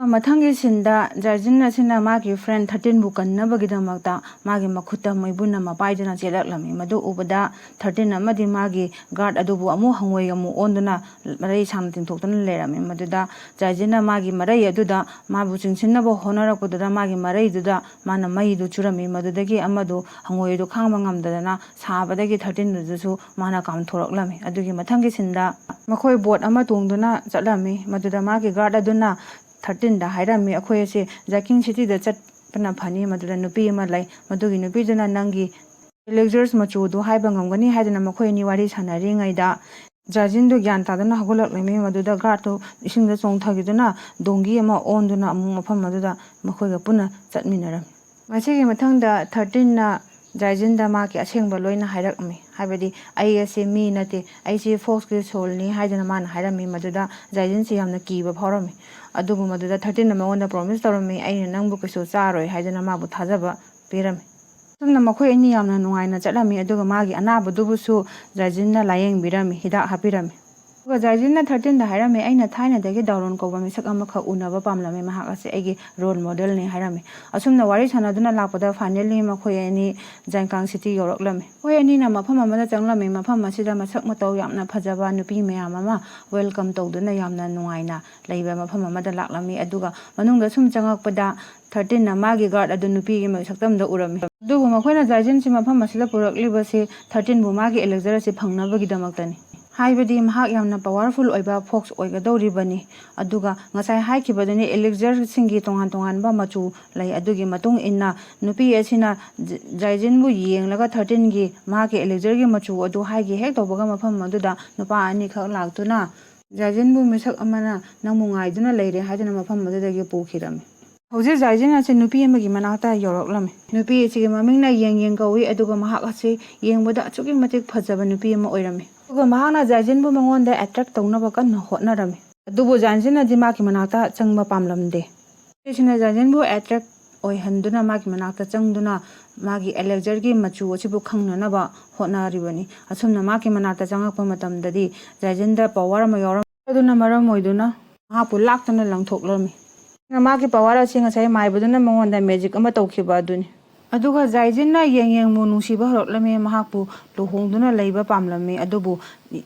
ꯃꯊꯪꯒꯤ ꯁꯤꯟꯗ ꯖꯥꯏꯖꯤꯟ ꯑꯁꯤꯅ ꯃꯥꯒꯤ ꯐ꯭ꯔꯦꯟ ꯊꯥꯔꯇꯤꯟꯕꯨ ꯀꯟꯅꯕꯒꯤꯗꯃꯛꯇ ꯃꯥꯒꯤ ꯃꯈꯨꯠꯇ ꯃꯩꯕꯨꯟ ꯑꯃ ꯄꯥꯏꯗꯨꯅ ꯆꯦꯜꯂꯛꯂꯝꯃꯤ꯫ ꯃꯗꯨ ꯎꯕꯗ ꯊꯥꯔꯇꯤꯟ ꯑꯃꯗꯤ ꯃꯥꯒꯤ ꯒꯥꯔꯗ ꯑꯗꯨꯕꯨ ꯑꯃꯨꯛ ꯍꯪꯉꯣꯏ ꯑꯃꯨꯛ ꯑꯣꯟꯗꯨꯅ ꯃꯔꯩ ꯁꯥꯡꯅ ꯇꯤꯡꯊꯣꯛꯇꯨꯅ ꯂꯩꯔꯝꯃꯤ꯫ ꯃꯗꯨꯗ ꯖꯥꯏꯖꯤꯟꯅ ꯃꯥꯒꯤ ꯃꯔꯩ ꯑꯗꯨꯗ ꯃꯥꯕꯨ ꯆꯤꯡꯁꯤꯟꯅꯕ ꯍꯣꯠꯅꯔꯛꯄꯗꯨꯗ ꯃꯥꯒꯤ ꯃꯔꯩꯗꯨꯗ ꯃꯥꯅ ꯃꯩꯗꯨ ꯆꯨꯔꯝꯃꯤ꯫ ꯃꯗꯨꯗꯒꯤ ꯑꯃꯗꯨ ꯍꯪꯉꯣꯏ ꯑꯗꯨ ꯈꯥꯡꯕ ꯉꯝꯗꯗꯅ ꯁꯥꯕꯗꯒꯤ ꯊꯥꯔꯇꯤꯟꯗꯨꯗꯁꯨ ꯃꯥꯅ ꯀꯥꯝꯊꯣꯔꯛꯂꯝꯃꯤ꯫ ꯑꯗꯨꯒꯤ ꯃꯊꯪꯒꯤ ꯁꯤꯟꯗ ꯃꯈꯣꯏ ꯕꯣꯠ ꯑꯃ ꯇꯣꯡꯗꯨꯅ ꯆꯠꯂꯝꯃꯤ꯫ ꯃꯗꯨꯗ ꯃꯥꯒꯤ ꯒꯥꯔꯗ ꯑꯗꯨꯅ ꯊꯥꯔꯇꯤꯟꯗ ꯍꯥꯏꯔꯝꯃꯤ, "ꯑꯩꯈꯣꯏ ꯑꯁꯦ ꯖꯥꯏꯀꯤꯡ ꯁꯤꯇꯤꯗ ꯆꯠꯄꯅ ꯐꯅꯤ꯫ ꯃꯗꯨꯗ ꯅꯨꯄꯤ ꯑꯃ ꯂꯩ꯫ ꯃꯗꯨꯒꯤ ꯅꯨꯄꯤꯗꯨꯅ ꯅꯪꯒꯤ ꯏꯂꯤꯛꯖꯔꯁ ꯃꯆꯨꯗꯨ ꯍꯥꯏꯕ ꯉꯝꯒꯅꯤ" ꯍꯥꯏꯗꯨꯅ ꯃꯈꯣꯏ ꯑꯅꯤ ꯋꯥꯔꯤ ꯁꯥꯟꯅꯔꯤꯉꯩꯗ ꯖꯥꯏꯖꯤꯟꯗꯨ ꯒ꯭ꯌꯥꯟ ꯇꯥꯗꯨꯅ ꯍꯧꯒꯠꯂꯛꯂꯝꯃꯤ꯫ ꯃꯗꯨꯗ ꯒꯥꯔꯗꯇꯨ ꯏꯁꯤꯡꯗ ꯆꯣꯡꯊꯈꯤꯗꯨꯅ ꯗꯣꯡꯒꯤ ꯑꯃ ꯑꯣꯟꯗꯨꯅ ꯑꯃꯨꯛ ꯃꯐꯝ ꯑꯗꯨꯗ ꯃꯈꯣꯏꯒ ꯄꯨꯟꯅ ꯆꯠꯃꯤꯟꯅꯔꯝꯃꯤ꯫ ꯃꯁꯤꯒꯤ ꯃꯊꯪꯗ ꯊꯥꯔꯇꯤꯟꯅ ꯖꯥꯏꯖꯤꯟꯗ ꯃꯥꯒꯤ ꯑꯁꯦꯡꯕ ꯂꯣꯏꯅ ꯍꯥꯏꯔꯛꯂꯝꯃꯤ꯫ ꯍꯥꯏꯕꯗꯤ, "ꯑꯩ ꯑꯁꯤ ꯃꯤ ꯅꯠꯇꯦ, ꯑꯩꯁꯤ ꯐꯣꯛꯁꯀꯤ ꯁꯣꯜꯅꯤ" ꯍꯥꯏꯗꯨꯅ ꯃꯥꯅ ꯍꯥꯏꯔꯝꯃꯤ꯫ ꯃꯗꯨꯗ ꯖꯥꯏꯖꯤꯟꯁꯤ ꯌꯥꯝꯅ ꯀꯤꯕ ꯐꯥꯎꯔꯝꯃꯤ꯫ ꯑꯗꯨꯕꯨ ꯃꯗꯨꯗ ꯊꯥꯔꯇꯤꯟꯅ ꯃꯉꯣꯟꯗ ꯄ꯭ꯔꯣꯃꯤꯁ ꯇꯧꯔꯝꯃꯤ, "ꯑꯩꯅ ꯅꯪꯕꯨ ꯀꯩꯁꯨ ꯆꯥꯔꯣꯏ" ꯍꯥꯏꯗꯨꯅ ꯃꯥꯕꯨ ꯊꯥꯖꯕ ꯄꯤꯔꯝꯃꯤ꯫ ꯑꯁꯨꯝꯅ ꯃꯈꯣꯏ ꯑꯅꯤ ꯌꯥꯝꯅ ꯅꯨꯡꯉꯥꯏꯅ ꯆꯠꯂꯝꯃꯤ꯫ ꯑꯗꯨꯒ ꯃꯥꯒꯤ ꯑꯅꯥꯕꯗꯨꯕꯨꯁꯨ ꯖꯥꯏꯖꯤꯟꯅ ꯂꯥꯌꯦꯡꯕꯤꯔꯝꯃꯤ, ꯍꯤꯗꯥꯛ ꯍꯥꯞꯄꯤꯔꯝꯃꯤ꯫ ꯑꯗꯨꯒ ꯖꯥꯏꯖꯤꯟꯅ ꯊꯥꯔꯇꯤꯟꯗ ꯍꯥꯏꯔꯝꯃꯤ, "ꯑꯩꯅ ꯊꯥꯏꯅꯗꯒꯤ ꯗꯥꯎꯔꯣꯟ ꯀꯧꯕ ꯃꯤꯁꯛ ꯑꯃꯈꯛ ꯎꯅꯕ ꯄꯥꯝꯂꯝꯃꯤ, ꯃꯍꯥꯛ ꯑꯁꯤ ꯑꯩꯒꯤ ꯔꯣꯜ ꯃꯣꯗꯦꯜꯅꯤ" ꯍꯥꯏꯔꯝꯃꯤ꯫ ꯑꯁꯨꯝꯅ ꯋꯥꯔꯤ ꯁꯥꯟꯅꯗꯨꯅ ꯂꯥꯛꯄꯗ ꯐꯥꯏꯅꯦꯜꯂꯤ ꯃꯈꯣꯏ ꯑꯅꯤ ꯖꯥꯏꯀꯥꯡ ꯁꯤꯇꯤ ꯌꯧꯔꯛꯂꯝꯃꯤ꯫ ꯃꯈꯣꯏ ꯑꯅꯤꯅ ꯃꯐꯝ ꯑꯃꯗ ꯆꯪꯂꯝꯃꯤ꯫ ꯃꯐꯝ ꯑꯁꯤꯗ ꯃꯁꯛ ꯃꯇꯧ ꯌꯥꯝꯅ ꯐꯖꯕ ꯅꯨꯄꯤ ꯃꯌꯥꯝ ꯑꯃ ꯋꯦꯜꯀꯝ ꯇꯧꯗꯨꯅ ꯌꯥꯝꯅ ꯅꯨꯡꯉꯥꯏꯅ ꯂꯩꯕ ꯃꯐꯝ ꯑꯃꯗ ꯂꯥꯛꯂꯝꯃꯤ꯫ ꯑꯗꯨꯒ ꯃꯅꯨꯡꯗ ꯁꯨꯝ ꯆꯪꯉꯛꯄꯗ ꯊꯥꯔꯇꯤꯟꯅ ꯃꯥꯒꯤ ꯒꯥꯔꯗ ꯑꯗꯨ ꯅꯨꯄꯤꯒꯤ ꯃꯤꯁꯛꯇꯝꯗ ꯎꯔꯝꯃꯤ꯫ ꯑꯗꯨꯕꯨ ꯃꯈꯣꯏꯅ ꯖꯥꯏꯖꯤꯟꯁꯤ ꯃꯐꯝ ꯑꯁꯤꯗ ꯄꯨꯔꯛꯂꯤꯕꯁꯤ ꯊꯥꯔꯇꯤꯟꯕꯨ ꯃꯥꯒꯤ ꯑꯦꯂꯤꯛꯖꯔ ꯑꯁꯤ ꯐꯪꯅꯕꯒꯤꯗꯃꯛꯇꯅꯤ꯫ ꯍꯥꯏꯕꯗꯤ ꯃꯍꯥꯛ ꯌꯥꯝꯅ ꯄꯋꯥꯔꯐꯨꯜ ꯑꯣꯏꯕ ꯐꯣꯛꯁ ꯑꯣꯏꯒꯗꯧꯔꯤꯕꯅꯤ꯫ ꯑꯗꯨꯒ ꯉꯁꯥꯏ ꯍꯥꯏꯈꯤꯕꯗꯨꯅꯤ, ꯑꯦꯂꯤꯛꯖꯔꯁꯤꯡꯒꯤ ꯇꯣꯉꯥꯟ ꯇꯣꯉꯥꯟꯕ ꯃꯆꯨ ꯂꯩ꯫ ꯑꯗꯨꯒꯤ ꯃꯇꯨꯡ ꯏꯟꯅ ꯅꯨꯄꯤ ꯑꯁꯤꯅ ꯖ-, ꯖꯥꯏꯖꯤꯟꯕꯨ ꯌꯦꯡꯂꯒ ꯊꯥꯔꯇꯤꯟꯒꯤ ꯃꯍꯥꯛꯀꯤ ꯑꯦꯂꯤꯛꯖꯔꯒꯤ ꯃꯆꯨ ꯑꯗꯨ ꯍꯥꯏꯒꯦ ꯍꯦꯛ ꯇꯧꯕꯒ ꯃꯐꯝ ꯑꯗꯨꯗ ꯅꯨꯄꯥ ꯑꯅꯤꯈꯛ ꯂꯥꯛꯇꯨꯅ ꯖꯥꯏꯖꯤꯟꯕꯨ ꯃꯤꯁꯛ ꯑꯃꯅ ꯅꯪꯕꯨ ꯉꯥꯏꯗꯨꯅ ꯂꯩꯔꯦ ꯍꯥꯏꯗꯨꯅ ꯃꯐꯝ ꯑꯗꯨꯗꯒꯤ ꯄꯨꯈꯤꯔꯝꯃꯤ꯫ ꯍꯧꯖꯤꯛ ꯖꯥꯏꯖꯤꯟ ꯑꯁꯤ ꯅꯨꯄꯤ ꯑꯃꯒꯤ ꯃꯅꯥꯛꯇ ꯌꯧꯔꯛꯂꯝꯃꯤ꯫ ꯅꯨꯄꯤ ꯑꯁꯤꯒꯤ ꯃꯃꯤꯡꯅ ꯌꯦꯡ ꯌꯦꯡ ꯀꯧꯏ, ꯑꯗꯨꯒ ꯃꯍꯥꯛ ꯑꯁꯤ ꯌꯦꯡꯕꯗ ꯑꯁꯨꯛꯀꯤ ꯃꯇꯤꯛ ꯐꯖꯕ ꯅꯨꯄꯤ ꯑꯃ ꯑꯣꯏꯔꯝꯃꯤ꯫ ꯑꯗꯨꯒ ꯃꯍꯥꯛꯅ ꯖꯥꯏꯖꯤꯟꯕꯨ ꯃꯉꯣꯟꯗ ꯑꯦꯇ꯭ꯔꯦꯛ ꯇꯧꯅꯕ ꯀꯟꯅ ꯍꯣꯠꯅꯔꯝꯃꯤ꯫ ꯑꯗꯨꯕꯨ ꯖꯥꯏꯖꯤꯟꯅꯗꯤ ꯃꯥꯒꯤ ꯃꯅꯥꯛꯇ ꯆꯪꯕ ꯄꯥꯝꯂꯝꯗꯦ꯫ ꯅꯨꯄꯤꯁꯤꯅ ꯖꯥꯏꯖꯤꯟꯕꯨ ꯑꯦꯇ꯭ꯔꯦꯛ ꯑꯣꯏꯍꯟꯗꯨꯅ ꯃꯥꯒꯤ ꯃꯅꯥꯛꯇ ꯆꯪꯗꯨꯅ ꯃꯥꯒꯤ ꯑꯦꯂꯦꯛꯖꯔꯒꯤ ꯃꯆꯨ ꯑꯁꯤꯕꯨ ꯈꯪꯅꯅꯕ ꯍꯣꯠꯅꯔꯤꯕꯅꯤ꯫ ꯑꯁꯨꯝꯅ ꯃꯥꯒꯤ ꯃꯅꯥꯛꯇ ꯆꯪꯉꯛꯄ ꯃꯇꯝꯗꯗꯤ ꯖꯥꯏꯖꯤꯟꯗ ꯄꯋꯥꯔ ꯑꯃ ꯌꯥꯎꯔꯝ-, ꯑꯗꯨꯅ ꯃꯔꯝ ꯑꯣꯏꯗꯨꯅ ꯃꯍꯥꯛꯄꯨ ꯂꯥꯛꯇꯨꯅ ꯂꯪꯊꯣꯛꯂꯝꯃꯤ꯫ ꯃꯍꯥꯛꯀꯤ ꯄꯋꯥꯔ ꯑꯁꯤ ꯉꯁꯥꯏ ꯃꯥꯏꯕꯗꯨꯅ ꯃꯉꯣꯟꯗ ꯃꯦꯖꯤꯛ ꯑꯃ ꯇꯧꯈꯤꯕ ꯑꯗꯨꯅꯤ꯫ ꯑꯗꯨꯒ ꯖꯥꯏꯖꯤꯟꯅ ꯌꯦꯡꯌꯦꯡꯕꯨ ꯅꯨꯡꯁꯤꯕ ꯍꯧꯔꯛꯂꯝꯃꯤ꯫ ꯃꯍꯥꯛꯄꯨ ꯂꯨꯍꯣꯡꯗꯨꯅ ꯂꯩꯕ ꯄꯥꯝꯂꯝꯃꯤ꯫ ꯑꯗꯨꯕꯨ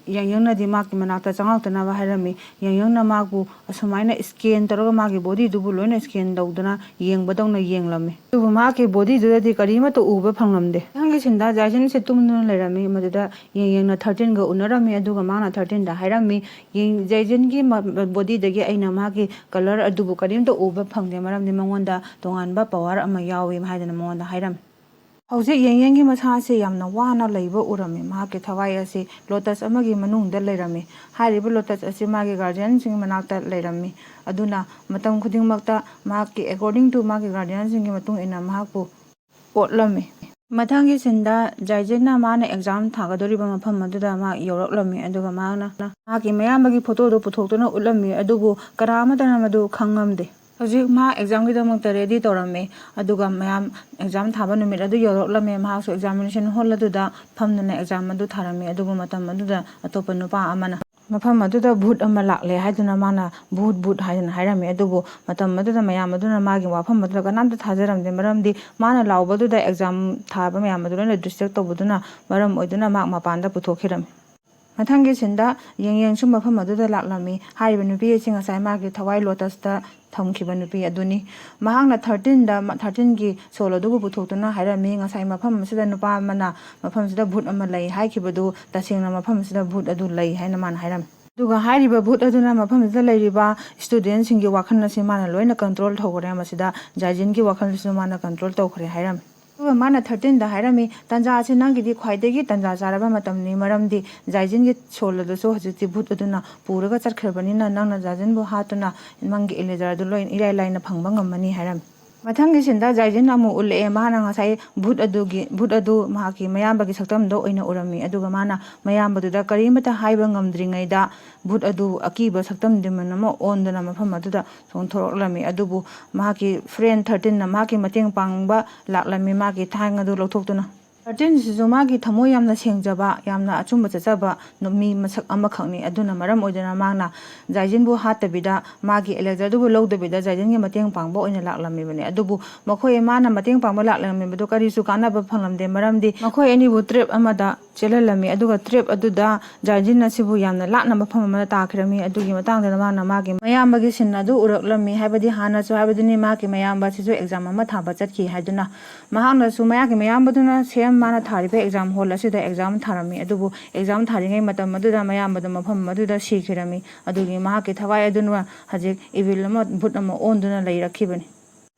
ꯌꯦꯡꯌꯦꯡꯅꯗꯤ ꯃꯍꯥꯛꯀꯤ ꯃꯅꯥꯛꯇ ꯆꯪꯉꯛꯇꯅꯕ ꯍꯥꯏꯔꯝꯃꯤ꯫ ꯌꯦꯡꯌꯦꯡꯅ ꯃꯍꯥꯛꯄꯨ ꯑꯁꯨꯃꯥꯏꯅ ꯁ꯭ꯀꯦꯟ ꯇꯧꯔꯒ ꯃꯥꯒꯤ ꯕꯣꯗꯤꯗꯨꯕꯨ ꯂꯣꯏꯅ ꯁ꯭ꯀꯦꯟ ꯇꯧꯗꯨꯅ ꯌꯦꯡꯕꯗꯧꯅ ꯌꯦꯡꯂꯝꯃꯤ꯫ ꯑꯗꯨꯕꯨ ꯃꯍꯥꯛꯀꯤ ꯕꯣꯗꯤꯗꯨꯗꯗꯤ ꯀꯔꯤꯃꯠꯇ ꯎꯕ ꯐꯪꯂꯝꯗꯦ꯫ ꯃꯊꯪꯒꯤ ꯁꯤꯟꯗ ꯖꯥꯏꯖꯤꯟꯁꯦ ꯇꯨꯝꯗꯨꯅ ꯂꯩꯔꯝꯃꯤ꯫ ꯃꯗꯨꯗ ꯌꯦꯡꯌꯦꯡꯅ ꯊꯥꯔꯇꯤꯟꯒ ꯎꯅꯔꯝꯃꯤ꯫ ꯑꯗꯨꯒ ꯃꯍꯥꯛꯅ ꯊꯥꯔꯇꯤꯟꯗ ꯍꯥꯏꯔꯝꯃꯤ, "ꯌꯦꯡ-, ꯖꯥꯏꯖꯤꯟꯒꯤ ꯃ-, ꯕꯣꯗꯤꯗꯒꯤ ꯑꯩꯅ ꯃꯍꯥꯛꯀꯤ ꯀꯂꯔ ꯑꯗꯨꯕꯨ ꯀꯔꯤꯝꯇ ꯎꯕ ꯐꯪꯗꯦ, ꯃꯔꯝꯗꯤ ꯃꯉꯣꯟꯗ ꯇꯣꯉꯥꯟꯕ ꯄꯋꯥꯔ ꯑꯃ ꯌꯥꯎꯏ" ꯍꯥꯏꯗꯅ ꯃꯉꯣꯟꯗ ꯍꯥꯏꯔꯝꯃꯤ꯫ ꯍꯧꯖꯤꯛ ꯌꯦꯡꯌꯦꯡꯒꯤ ꯃꯁꯥ ꯑꯁꯤ ꯌꯥꯝꯅ ꯋꯥꯅ ꯂꯩꯕ ꯎꯔꯝꯃꯤ꯫ ꯃꯍꯥꯛꯀꯤ ꯊꯋꯥꯏ ꯑꯁꯤ ꯂꯣꯇꯁ ꯑꯃꯒꯤ ꯃꯅꯨꯡꯗ ꯂꯩꯔꯝꯃꯤ꯫ ꯍꯥꯏꯔꯤꯕ ꯂꯣꯇꯁ ꯑꯁꯤ ꯃꯥꯒꯤ ꯒꯥꯔꯗꯤꯌꯟꯁꯤꯡꯒꯤ ꯃꯅꯥꯛꯇ ꯂꯩꯔꯝꯃꯤ꯫ ꯑꯗꯨꯅ ꯃꯇꯝ ꯈꯨꯗꯤꯡꯃꯛꯇ ꯃꯍꯥꯛꯀꯤ, according to ꯃꯥꯒꯤ ꯒꯥꯔꯗꯤꯌꯟꯁꯤꯡꯒꯤ ꯃꯇꯨꯡ ꯏꯟꯅ ꯃꯍꯥꯛꯄꯨ ꯑꯣꯠꯂꯝꯃꯤ꯫ ꯃꯊꯪꯒꯤ ꯁꯤꯟꯗ ꯖꯥꯏꯖꯤꯟꯅ ꯃꯥꯅ ꯑꯦꯛꯖꯥꯝ ꯊꯥꯒꯗꯧꯔꯤꯕ ꯃꯐꯝ ꯑꯗꯨꯗ ꯃꯥ ꯌꯧꯔꯛꯂꯝꯃꯤ꯫ ꯑꯗꯨꯒ ꯃꯥꯅ ꯃꯍꯥꯛꯀꯤ ꯃꯌꯥꯝꯕꯒꯤ ꯐꯣꯇꯣꯗꯨ ꯄꯨꯊꯣꯛꯇꯨꯅ ꯎꯠꯂꯝꯃꯤ꯫ ꯑꯗꯨꯕꯨ ꯀꯅꯥ ꯑꯃꯠꯇꯅ ꯃꯗꯨ ꯈꯪꯉꯝꯗꯦ꯫ ꯍꯧꯖꯤꯛ ꯃꯍꯥꯛ ꯑꯦꯛꯖꯥꯝꯒꯤꯗꯃꯛꯇ ꯔꯦꯗꯤ ꯇꯧꯔꯝꯃꯤ꯫ ꯑꯗꯨꯒ ꯃꯌꯥꯝ ꯑꯦꯛꯖꯥꯝ ꯊꯥꯕ ꯅꯨꯃꯤꯠ ꯑꯗꯨ ꯌꯧꯔꯛꯂꯝꯃꯤ꯫ ꯃꯍꯥꯛꯁꯨ ꯑꯦꯛꯖꯥꯃꯤꯅꯦꯁꯟ ꯍꯣꯜ ꯑꯗꯨꯗ ꯐꯝꯗꯨꯅ ꯑꯦꯛꯖꯥꯝ ꯑꯗꯨ ꯊꯥꯔꯝꯃꯤ꯫ ꯑꯗꯨꯕꯨ ꯃꯇꯝ ꯑꯗꯨꯗ ꯑꯇꯣꯞꯄ ꯅꯨꯄꯥ ꯑꯃꯅ ꯃꯐꯝ ꯑꯗꯨꯗ ꯚꯨꯠ ꯑꯃ ꯂꯥꯛꯂꯦ ꯍꯥꯏꯗꯨꯅ ꯃꯥꯅ "ꯚꯨꯠ, ꯚꯨꯠ" ꯍꯥꯏꯗꯨꯅ ꯍꯥꯏꯔꯝꯃꯤ꯫ ꯑꯗꯨꯕꯨ ꯃꯇꯝ ꯑꯗꯨꯗ ꯃꯌꯥꯝ ꯑꯗꯨꯅ ꯃꯥꯒꯤ ꯋꯥꯐꯝ ꯑꯗꯨꯗ ꯀꯅꯥꯝꯇ ꯊꯥꯖꯔꯝꯗꯦ, ꯃꯔꯝꯗꯤ ꯃꯥꯅ ꯂꯥꯎꯕꯗꯨꯗ ꯑꯦꯛꯖꯥꯝ ꯊꯥꯕ ꯃꯌꯥꯝ ꯑꯗꯨ ꯂꯣꯏꯅ ꯗꯤꯁꯇ꯭ꯔꯦꯛ ꯇꯧꯕꯗꯨꯅ ꯃꯔꯝ ꯑꯣꯏꯗꯨꯅ ꯃꯍꯥꯛ ꯃꯄꯥꯟꯗ ꯄꯨꯊꯣꯛꯈꯤꯔꯝꯃꯤ꯫ ꯃꯊꯪꯒꯤ ꯁꯤꯟꯗ ꯌꯦꯡꯌꯦꯡꯁꯨ ꯃꯐꯝ ꯑꯗꯨꯗ ꯂꯥꯛꯂꯝꯃꯤ꯫ ꯍꯥꯏꯔꯤꯕ ꯅꯨꯄꯤ ꯑꯁꯤ ꯉꯁꯥꯏ ꯃꯥꯒꯤ ꯊꯋꯥꯏ ꯂꯣꯇꯁꯇ ꯊꯝꯈꯤꯕ ꯅꯨꯄꯤ ꯑꯗꯨꯅꯤ꯫ ꯃꯍꯥꯛꯅ ꯊꯥꯔꯇꯤꯟꯗ, ꯊꯥꯔꯇꯤꯟꯒꯤ ꯁꯣꯜ ꯑꯗꯨꯕꯨ ꯄꯨꯊꯣꯛꯇꯨꯅ ꯍꯥꯏꯔꯝꯃꯤ, "ꯉꯁꯥꯏ ꯃꯐꯝ ꯑꯁꯤꯗ ꯅꯨꯄꯥ ꯑꯃꯅ ꯃꯐꯝꯁꯤꯗ ꯚꯨꯠ ꯑꯃ ꯂꯩ ꯍꯥꯏꯈꯤꯕꯗꯨ ꯇꯁꯦꯡꯅ ꯃꯐꯝ ꯑꯁꯤꯗ ꯚꯨꯠ ꯑꯗꯨ ꯂꯩ" ꯍꯥꯏꯅ ꯃꯥꯅ ꯍꯥꯏꯔꯝꯃꯤ꯫ ꯑꯗꯨꯒ ꯍꯥꯏꯔꯤꯕ ꯚꯨꯠ ꯑꯗꯨꯅ ꯃꯐꯝꯁꯤꯗ ꯂꯩꯔꯤꯕ ꯁ꯭ꯇꯨꯗꯦꯟꯁꯤꯡꯒꯤ ꯋꯥꯈꯜ ꯑꯁꯤ ꯃꯥꯅ ꯂꯣꯏꯅ ꯀꯟꯇ꯭ꯔꯣꯜ ꯇꯧꯈ꯭ꯔꯦ꯫ ꯃꯁꯤꯗ ꯖꯥꯏꯖꯤꯟꯒꯤ ꯋꯥꯈꯜꯁꯨ ꯃꯥꯅ ꯀꯟꯇ꯭ꯔꯣꯜ ꯇꯧꯈ꯭ꯔꯦ ꯍꯥꯏꯔꯝꯃꯤ꯫ ꯑꯗꯨꯒ ꯃꯥꯅ ꯊꯥꯔꯇꯤꯟꯗ ꯍꯥꯏꯔꯝꯃꯤ, "ꯇꯥꯟꯖꯥ ꯑꯁꯤ ꯅꯪꯒꯤꯗꯤ ꯈ꯭ꯋꯥꯏꯗꯒꯤ ꯇꯥꯟꯖꯥ ꯆꯥꯔꯕ ꯃꯇꯝꯅꯤ, ꯃꯔꯝꯗꯤ ꯖꯥꯏꯖꯤꯟꯒꯤ ꯁꯣꯜ ꯑꯗꯨꯁꯨ ꯍꯧꯖꯤꯛꯇꯤ ꯚꯨꯠ ꯑꯗꯨꯅ ꯄꯨꯔꯒ ꯆꯠꯈ꯭ꯔꯕꯅꯤꯅ ꯅꯪꯅ ꯖꯥꯏꯖꯤꯟꯕꯨ ꯍꯥꯠꯇꯨꯅ ꯅꯪꯒꯤ ꯏꯂꯦꯖꯔ ꯑꯗꯨ ꯂꯣꯏ ꯏꯔꯥꯏ ꯂꯥꯏꯅ ꯐꯪꯕ ꯉꯝꯃꯅꯤ" ꯍꯥꯏꯔꯝꯃꯤ꯫ ꯃꯊꯪꯒꯤ ꯁꯤꯟꯗ ꯖꯥꯏꯖꯤꯟ ꯑꯃꯨꯛ ꯎꯠꯂꯛꯑꯦ꯫ ꯃꯥꯅ ꯉꯁꯥꯏ ꯚꯨꯠ ꯑꯗꯨꯒꯤ, ꯚꯨꯠ ꯑꯗꯨ ꯃꯍꯥꯛꯀꯤ ꯃꯌꯥꯝꯕꯒꯤ ꯁꯛꯇꯝꯗ ꯑꯣꯏꯅ ꯎꯔꯝꯃꯤ꯫ ꯑꯗꯨꯒ ꯃꯥꯅ ꯃꯌꯥꯝꯕꯗꯨꯗ ꯀꯔꯤꯃꯠꯇ ꯍꯥꯏꯕ ꯉꯝꯗ꯭ꯔꯤꯉꯩꯗ ꯚꯨꯠ ꯑꯗꯨ ꯑꯀꯤꯕ ꯁꯛꯇꯝ ꯗꯤꯃꯟ ꯑꯃ ꯑꯣꯟꯗꯨꯅ ꯃꯐꯝ ꯑꯗꯨꯗ ꯆꯣꯡꯊꯣꯔꯛꯂꯝꯃꯤ꯫ ꯑꯗꯨꯕꯨ ꯃꯍꯥꯛꯀꯤ ꯐ꯭ꯔꯦꯟ ꯊꯥꯔꯇꯤꯟꯅ ꯃꯍꯥꯛꯀꯤ ꯃꯇꯦꯡ ꯄꯥꯡꯕ ꯂꯥꯛꯂꯝꯃꯤ, ꯃꯍꯥꯛꯀꯤ ꯊꯥꯡ ꯑꯗꯨ ꯂꯧꯊꯣꯛꯇꯨꯅ꯫ ꯊꯥꯔꯇꯤꯟꯁꯤꯁꯨ ꯃꯥꯒꯤ ꯊꯃꯣꯏ ꯌꯥꯝꯅ ꯁꯦꯡꯖꯕ, ꯌꯥꯝꯅ ꯑꯆꯨꯝꯕ ꯆꯠꯆꯕ ꯅꯨ- ꯃꯤ ꯃꯁꯛ ꯑꯃꯈꯛꯅꯤ꯫ ꯑꯗꯨꯅ ꯃꯔꯝ ꯑꯣꯏꯗꯨꯅ ꯃꯥꯅ ꯖꯥꯏꯖꯤꯟꯕꯨ ꯍꯥꯠꯇꯕꯤꯗ, ꯃꯥꯒꯤ ꯑꯦꯂꯦꯛꯖꯔꯗꯨꯕꯨ ꯂꯧꯗꯕꯤꯗ ꯖꯥꯏꯖꯤꯟꯒꯤ ꯃꯇꯦꯡ ꯄꯥꯡꯕ ꯑꯣꯏꯅ ꯂꯥꯛꯂꯝꯃꯤꯕꯅꯤ꯫ ꯑꯗꯨꯕꯨ ꯃꯈꯣꯏ, ꯃꯥꯅ ꯃꯇꯦꯡ ꯄꯥꯡꯕ ꯂꯥꯛꯂꯝꯃꯤꯕꯗꯨ ꯀꯔꯤꯁꯨ ꯀꯥꯟꯅꯕ ꯐꯪꯂꯝꯗꯦ, ꯃꯔꯝꯗꯤ ꯃꯈꯣꯏ ꯑꯅꯤꯕꯨ ꯇ꯭ꯔꯦꯞ ꯑꯃꯗ ꯆꯦꯜꯍꯜꯂꯝꯃꯤ꯫ ꯑꯗꯨꯒ ꯇ꯭ꯔꯦꯞ ꯑꯗꯨꯗ ꯖꯥꯏꯖꯤꯟ ꯑꯁꯤꯕꯨ ꯌꯥꯝꯅ ꯂꯥꯞꯅ ꯃꯐꯝ ꯑꯃꯗ ꯇꯥꯈꯤꯔꯝꯃꯤ꯫ ꯑꯗꯨꯒꯤ ꯃꯇꯥꯡꯗ ꯃꯥꯅ ꯃꯥꯒꯤ ꯃꯌꯥꯝꯕꯒꯤ ꯁꯤꯟ ꯑꯗꯨ ꯎꯔꯛꯂꯝꯃꯤ꯫ ꯍꯥꯏꯕꯗꯤ ꯍꯥꯟꯅꯁꯨ ꯍꯥꯏꯕꯗꯨꯅꯤ, ꯃꯥꯒꯤ ꯃꯌꯥꯝꯕ ꯑꯁꯤꯁꯨ ꯑꯦꯛꯖꯥꯝ ꯑꯃ ꯊꯥꯕ ꯆꯠꯈꯤ ꯍꯥꯏꯗꯨꯅ꯫ ꯃꯍꯥꯛꯅꯁꯨ ꯃꯌꯥꯝꯒꯤ ꯃꯌꯥꯝꯕꯗꯨꯅ ꯁꯦꯝ ꯃꯥꯅ ꯊꯥꯔꯤꯕ ꯑꯦꯛꯖꯥꯝ ꯍꯣꯜ ꯑꯁꯤꯗ ꯑꯦꯛꯖꯥꯝ ꯊꯥꯔꯝꯃꯤ꯫ ꯑꯗꯨꯕꯨ ꯑꯦꯛꯖꯥꯝ ꯊꯥꯔꯤꯉꯩ ꯃꯇꯝ ꯑꯗꯨꯗ ꯃꯌꯥꯝꯕꯗꯨ ꯃꯐꯝ ꯑꯗꯨꯗ ꯁꯤꯈꯤꯔꯝꯃꯤ꯫ ꯑꯗꯨꯒꯤ ꯃꯍꯥꯛꯀꯤ ꯊꯋꯥꯏ ꯑꯗꯨꯅ ꯍꯧꯖꯤꯛ ꯏꯚꯤꯜ ꯑꯃ, ꯚꯨꯠ ꯑꯃ ꯑꯣꯟꯗꯨꯅ ꯂꯩꯔꯛꯈꯤꯕꯅꯤ꯫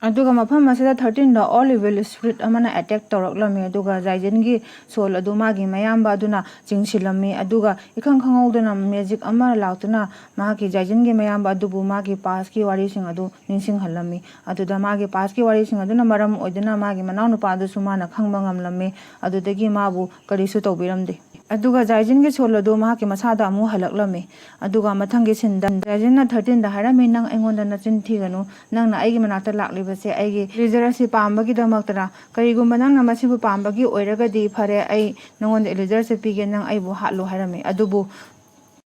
ꯑꯗꯨꯒ ꯃꯐꯝ ꯑꯁꯤꯗ ꯊꯥꯔꯇꯤꯟꯗ ꯑꯣꯜ ꯏꯚꯤꯜ ꯁ꯭ꯄꯤꯔꯤꯠ ꯑꯃꯅ ꯑꯦꯇꯦꯛ ꯇꯧꯔꯛꯂꯝꯃꯤ꯫ ꯑꯗꯨꯒ ꯖꯥꯏꯖꯤꯟꯒꯤ ꯁꯣꯜ ꯑꯗꯨ ꯃꯥꯒꯤ ꯃꯌꯥꯝꯕ ꯑꯗꯨꯅ ꯆꯤꯡꯁꯤꯜꯂꯝꯃꯤ꯫ ꯑꯗꯨꯒ ꯏꯈꯪ ꯈꯪꯍꯧꯗꯅ ꯃꯦꯖꯤꯛ ꯑꯃ ꯂꯥꯛꯇꯨꯅ ꯃꯍꯥꯛꯀꯤ, ꯖꯥꯏꯖꯤꯟꯒꯤ ꯃꯌꯥꯝꯕ ꯑꯗꯨꯕꯨ ꯃꯥꯒꯤ ꯄꯥꯁꯀꯤ ꯋꯥꯔꯤꯁꯤꯡ ꯑꯗꯨ ꯅꯤꯡꯁꯤꯡꯍꯜꯂꯝꯃꯤ꯫ ꯑꯗꯨꯗ ꯃꯥꯒꯤ ꯄꯥꯁꯀꯤ ꯋꯥꯔꯤꯁꯤꯡ ꯑꯗꯨꯅ ꯃꯔꯝ ꯑꯣꯏꯗꯨꯅ ꯃꯥꯒꯤ ꯃꯅꯥꯎꯅꯨꯄꯥ ꯑꯗꯨꯁꯨ ꯃꯥꯅ ꯈꯪꯕ ꯉꯝꯂꯝꯃꯤ꯫ ꯑꯗꯨꯗꯒꯤ ꯃꯥꯕꯨ ꯀꯔꯤꯁꯨ ꯇꯧꯕꯤꯔꯝꯗꯦ꯫ ꯑꯗꯨꯒ ꯖꯥꯏꯖꯤꯟꯒꯤ ꯁꯣꯜ ꯑꯗꯨ ꯃꯍꯥꯛꯀꯤ ꯃꯁꯥꯗ ꯑꯃꯨꯛ ꯍꯜꯂꯛꯂꯝꯃꯤ꯫ ꯑꯗꯨꯒ ꯃꯊꯪꯒꯤ ꯁꯤꯟꯗ ꯖꯥꯏꯖꯤꯟꯅ ꯊꯥꯔꯇꯤꯟꯗ ꯍꯥꯏꯔꯝꯃꯤ, "ꯅꯪ ꯑꯩꯉꯣꯟꯗ ꯅꯆꯤꯟ ꯊꯤꯒꯅꯨ꯫ ꯅꯪꯅ ꯑꯩꯒꯤ ꯃꯅꯥꯛꯇ ꯂꯥꯛꯂꯤꯕꯁꯦ ꯑꯩꯒꯤ ꯏꯂꯤꯖꯔ ꯑꯁꯤ ꯄꯥꯝꯕꯒꯤꯗꯃꯛꯇꯔꯥ? ꯀꯔꯤꯒꯨꯝꯕ ꯅꯪꯅ ꯃꯁꯤꯕꯨ ꯄꯥꯝꯕꯒꯤ ꯑꯣꯏꯔꯒꯗꯤ ꯐꯔꯦ, ꯑꯩ ꯅꯉꯣꯟꯗ ꯏꯂꯤꯖꯔꯁꯦ ꯄꯤꯒꯦ, ꯅꯪ ꯑꯩꯕꯨ ꯍꯥꯠꯂꯨ" ꯍꯥꯏꯔꯝꯃꯤ꯫ ꯑꯗꯨꯕꯨ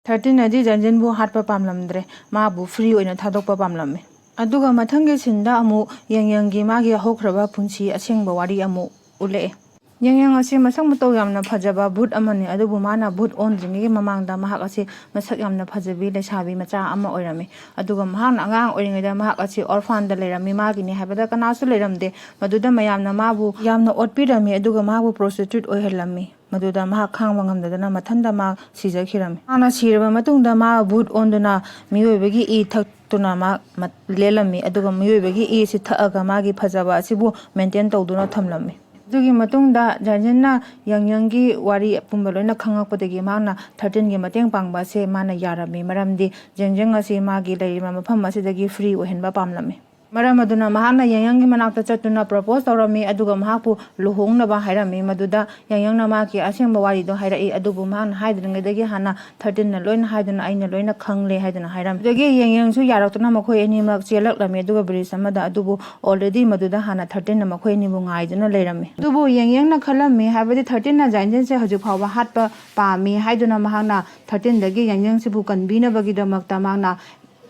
ꯊꯥꯔꯇꯤꯟꯅꯗꯤ ꯖꯥꯏꯖꯤꯟꯕꯨ ꯍꯥꯠꯄ ꯄꯥꯝꯂꯝꯗ꯭ꯔꯦ, ꯃꯥꯕꯨ ꯐ꯭ꯔꯤ ꯑꯣꯏꯅ ꯊꯥꯗꯣꯛꯄ ꯄꯥꯝꯂꯝꯃꯤ꯫ ꯑꯗꯨꯒ ꯃꯊꯪꯒꯤ ꯁꯤꯟꯗ ꯑꯃꯨꯛ ꯌꯦꯡ ꯌꯦꯡꯒꯤ ꯃꯥꯒꯤ ꯍꯧꯈ꯭ꯔꯕ ꯄꯨꯟꯁꯤ ꯑꯁꯦꯡꯕ ꯋꯥꯔꯤ ꯑꯃꯨꯛ ꯎꯠꯂꯛꯑꯦ꯫ ꯌꯦꯡ ꯌꯦꯡ ꯑꯁꯤ ꯃꯁꯛ ꯃꯇꯧ ꯌꯥꯝꯅ ꯐꯖꯕ ꯚꯨꯠ ꯑꯃꯅꯤ, ꯑꯗꯨꯕꯨ ꯃꯥꯅ ꯚꯨꯠ ꯑꯣꯟꯗ꯭ꯔꯤꯉꯩꯒꯤ ꯃꯃꯥꯡꯗ ꯃꯍꯥꯛ ꯑꯁꯤ ꯃꯁꯛ ꯌꯥꯝꯅ ꯐꯖꯕꯤ ꯂꯩꯁꯥꯕꯤ ꯃꯆꯥ ꯑꯃ ꯑꯣꯏꯔꯝꯃꯤ꯫ ꯑꯗꯨꯒ ꯃꯍꯥꯛꯅ ꯑꯉꯥꯡ ꯑꯣꯏꯔꯤꯉꯩꯗ ꯃꯍꯥꯛ ꯑꯁꯤ ꯑꯣꯔꯐꯥꯟꯗ ꯂꯩꯔꯝꯃꯤ, ꯃꯥꯒꯤꯅꯤ ꯍꯥꯏꯕꯗ ꯀꯅꯥꯁꯨ ꯂꯩꯔꯝꯗꯦ꯫ ꯃꯗꯨꯗ ꯃꯌꯥꯝꯅ ꯃꯥꯕꯨ ꯌꯥꯝꯅ ꯑꯣꯠꯄꯤꯔꯝꯃꯤ, ꯑꯗꯨꯒ ꯃꯥꯕꯨ ꯄ꯭ꯔꯣꯁꯇꯤꯇ꯭ꯌꯨꯠ ꯑꯣꯏꯍꯜꯂꯝꯃꯤ꯫ ꯃꯗꯨꯗ ꯃꯍꯥꯛ ꯈꯥꯡꯕ ꯉꯝꯗꯗꯅ ꯃꯊꯟꯇ ꯃꯥ ꯁꯤꯖꯈꯤꯔꯝꯃꯤ꯫ ꯃꯥꯅ ꯁꯤꯔꯕ ꯃꯇꯨꯡꯗ ꯃꯥ ꯚꯨꯠ ꯑꯣꯟꯗꯨꯅ ꯃꯤꯑꯣꯏꯕꯒꯤ ꯏ ꯊꯛꯇꯨꯅ ꯃꯥ ꯃꯠ-, ꯂꯦꯜꯂꯝꯃꯤ, ꯑꯗꯨꯒ ꯃꯤꯑꯣꯏꯕꯒꯤ ꯏ ꯑꯁꯤ ꯊꯛꯑꯒ ꯃꯥꯒꯤ ꯐꯖꯕ ꯑꯁꯤꯕꯨ ꯃꯦꯟꯇꯦꯟ ꯇꯧꯗꯨꯅ ꯊꯝꯂꯝꯃꯤ꯫ ꯑꯗꯨꯒꯤ ꯃꯇꯨꯡꯗ ꯖꯥꯏꯖꯤꯟꯅ ꯌꯥꯡꯌꯪꯒꯤ ꯋꯥꯔꯤ ꯑꯄꯨꯝꯕ ꯂꯣꯏꯅ ꯈꯪꯉꯛꯄꯗꯒꯤ ꯃꯍꯥꯛꯅ ꯊꯥꯔꯇꯤꯟꯒꯤ ꯃꯇꯦꯡ ꯄꯥꯡꯕ ꯑꯁꯦ ꯃꯥꯅ ꯌꯥꯔꯝꯃꯤ, ꯃꯔꯝꯗꯤ ꯖꯦꯡꯖꯦꯡ ꯑꯁꯤ ꯃꯥꯒꯤ ꯂꯩꯔꯤꯕ ꯃꯐꯝ ꯑꯁꯤꯗꯒꯤ ꯐ꯭ꯔꯤ ꯑꯣꯏꯍꯟꯕ ꯄꯥꯝꯂꯝꯃꯤ꯫ ꯃꯔꯝ ꯑꯗꯨꯅ ꯃꯍꯥꯛꯅ ꯌꯦꯡꯌꯪꯒꯤ ꯃꯅꯥꯛꯇ ꯆꯠꯇꯨꯅ ꯄ꯭ꯔꯣꯄꯣꯁ ꯇꯧꯔꯝꯃꯤ, ꯑꯗꯨꯒ ꯃꯍꯥꯛꯄꯨ ꯂꯨꯍꯣꯡꯅꯕ ꯍꯥꯏꯔꯝꯃꯤ꯫ ꯃꯗꯨꯗ ꯌꯦꯡꯌꯪꯅ ꯃꯍꯥꯛꯀꯤ ꯑꯁꯦꯡꯕ ꯋꯥꯔꯤꯗꯣ ꯍꯥꯏꯔꯛꯏ, ꯑꯗꯨꯕꯨ ꯃꯍꯥꯛꯅ ꯍꯥꯏꯗ꯭ꯔꯤꯉꯩꯗꯒꯤ ꯍꯥꯟꯅ ꯊꯥꯔꯇꯤꯟꯅ ꯂꯣꯏꯅ ꯍꯥꯏꯗꯨꯅ ꯑꯩꯅ ꯂꯣꯏꯅ ꯈꯪꯂꯦ ꯍꯥꯏꯗꯨꯅ ꯍꯥꯏꯔꯝꯃꯤ꯫ ꯑꯗꯒꯤ ꯌꯦꯡꯌꯪꯁꯨ ꯌꯥꯔꯛꯇꯨꯅ ꯃꯈꯣꯏ ꯑꯅꯤꯃꯛ ꯆꯦꯜꯂꯛꯂꯝꯃꯤ, ꯑꯗꯨꯒ ꯕ꯭ꯔꯤꯖ ꯑꯃꯗ꯫ ꯑꯗꯨꯕꯨ ꯑꯣꯜꯔꯦꯗꯤ ꯃꯗꯨꯗ ꯍꯥꯟꯅ ꯊꯥꯔꯇꯤꯟꯅ ꯃꯈꯣꯏ ꯑꯅꯤꯕꯨ ꯉꯥꯏꯗꯨꯅ ꯂꯩꯔꯝꯃꯤ꯫ ꯑꯗꯨꯕꯨ ꯌꯦꯡꯌꯪꯅ ꯈꯜꯂꯝꯃꯤ, ꯍꯥꯏꯕꯗꯤ ꯊꯥꯔꯇꯤꯟꯅ ꯖꯥꯏꯖꯤꯟꯁꯦ ꯍꯧꯖꯤꯛ ꯐꯥꯎꯕ ꯍꯥꯠꯄ ꯄꯥꯝꯃꯤ ꯍꯥꯏꯗꯨꯅ ꯃꯍꯥꯛꯅ ꯊꯥꯔꯇꯤꯟꯗꯒꯤ ꯌꯦꯡꯌꯪꯁꯤꯕꯨ ꯀꯟꯕꯤꯅꯕꯒꯤꯗꯃꯛꯇ ꯃꯍꯥꯛꯅ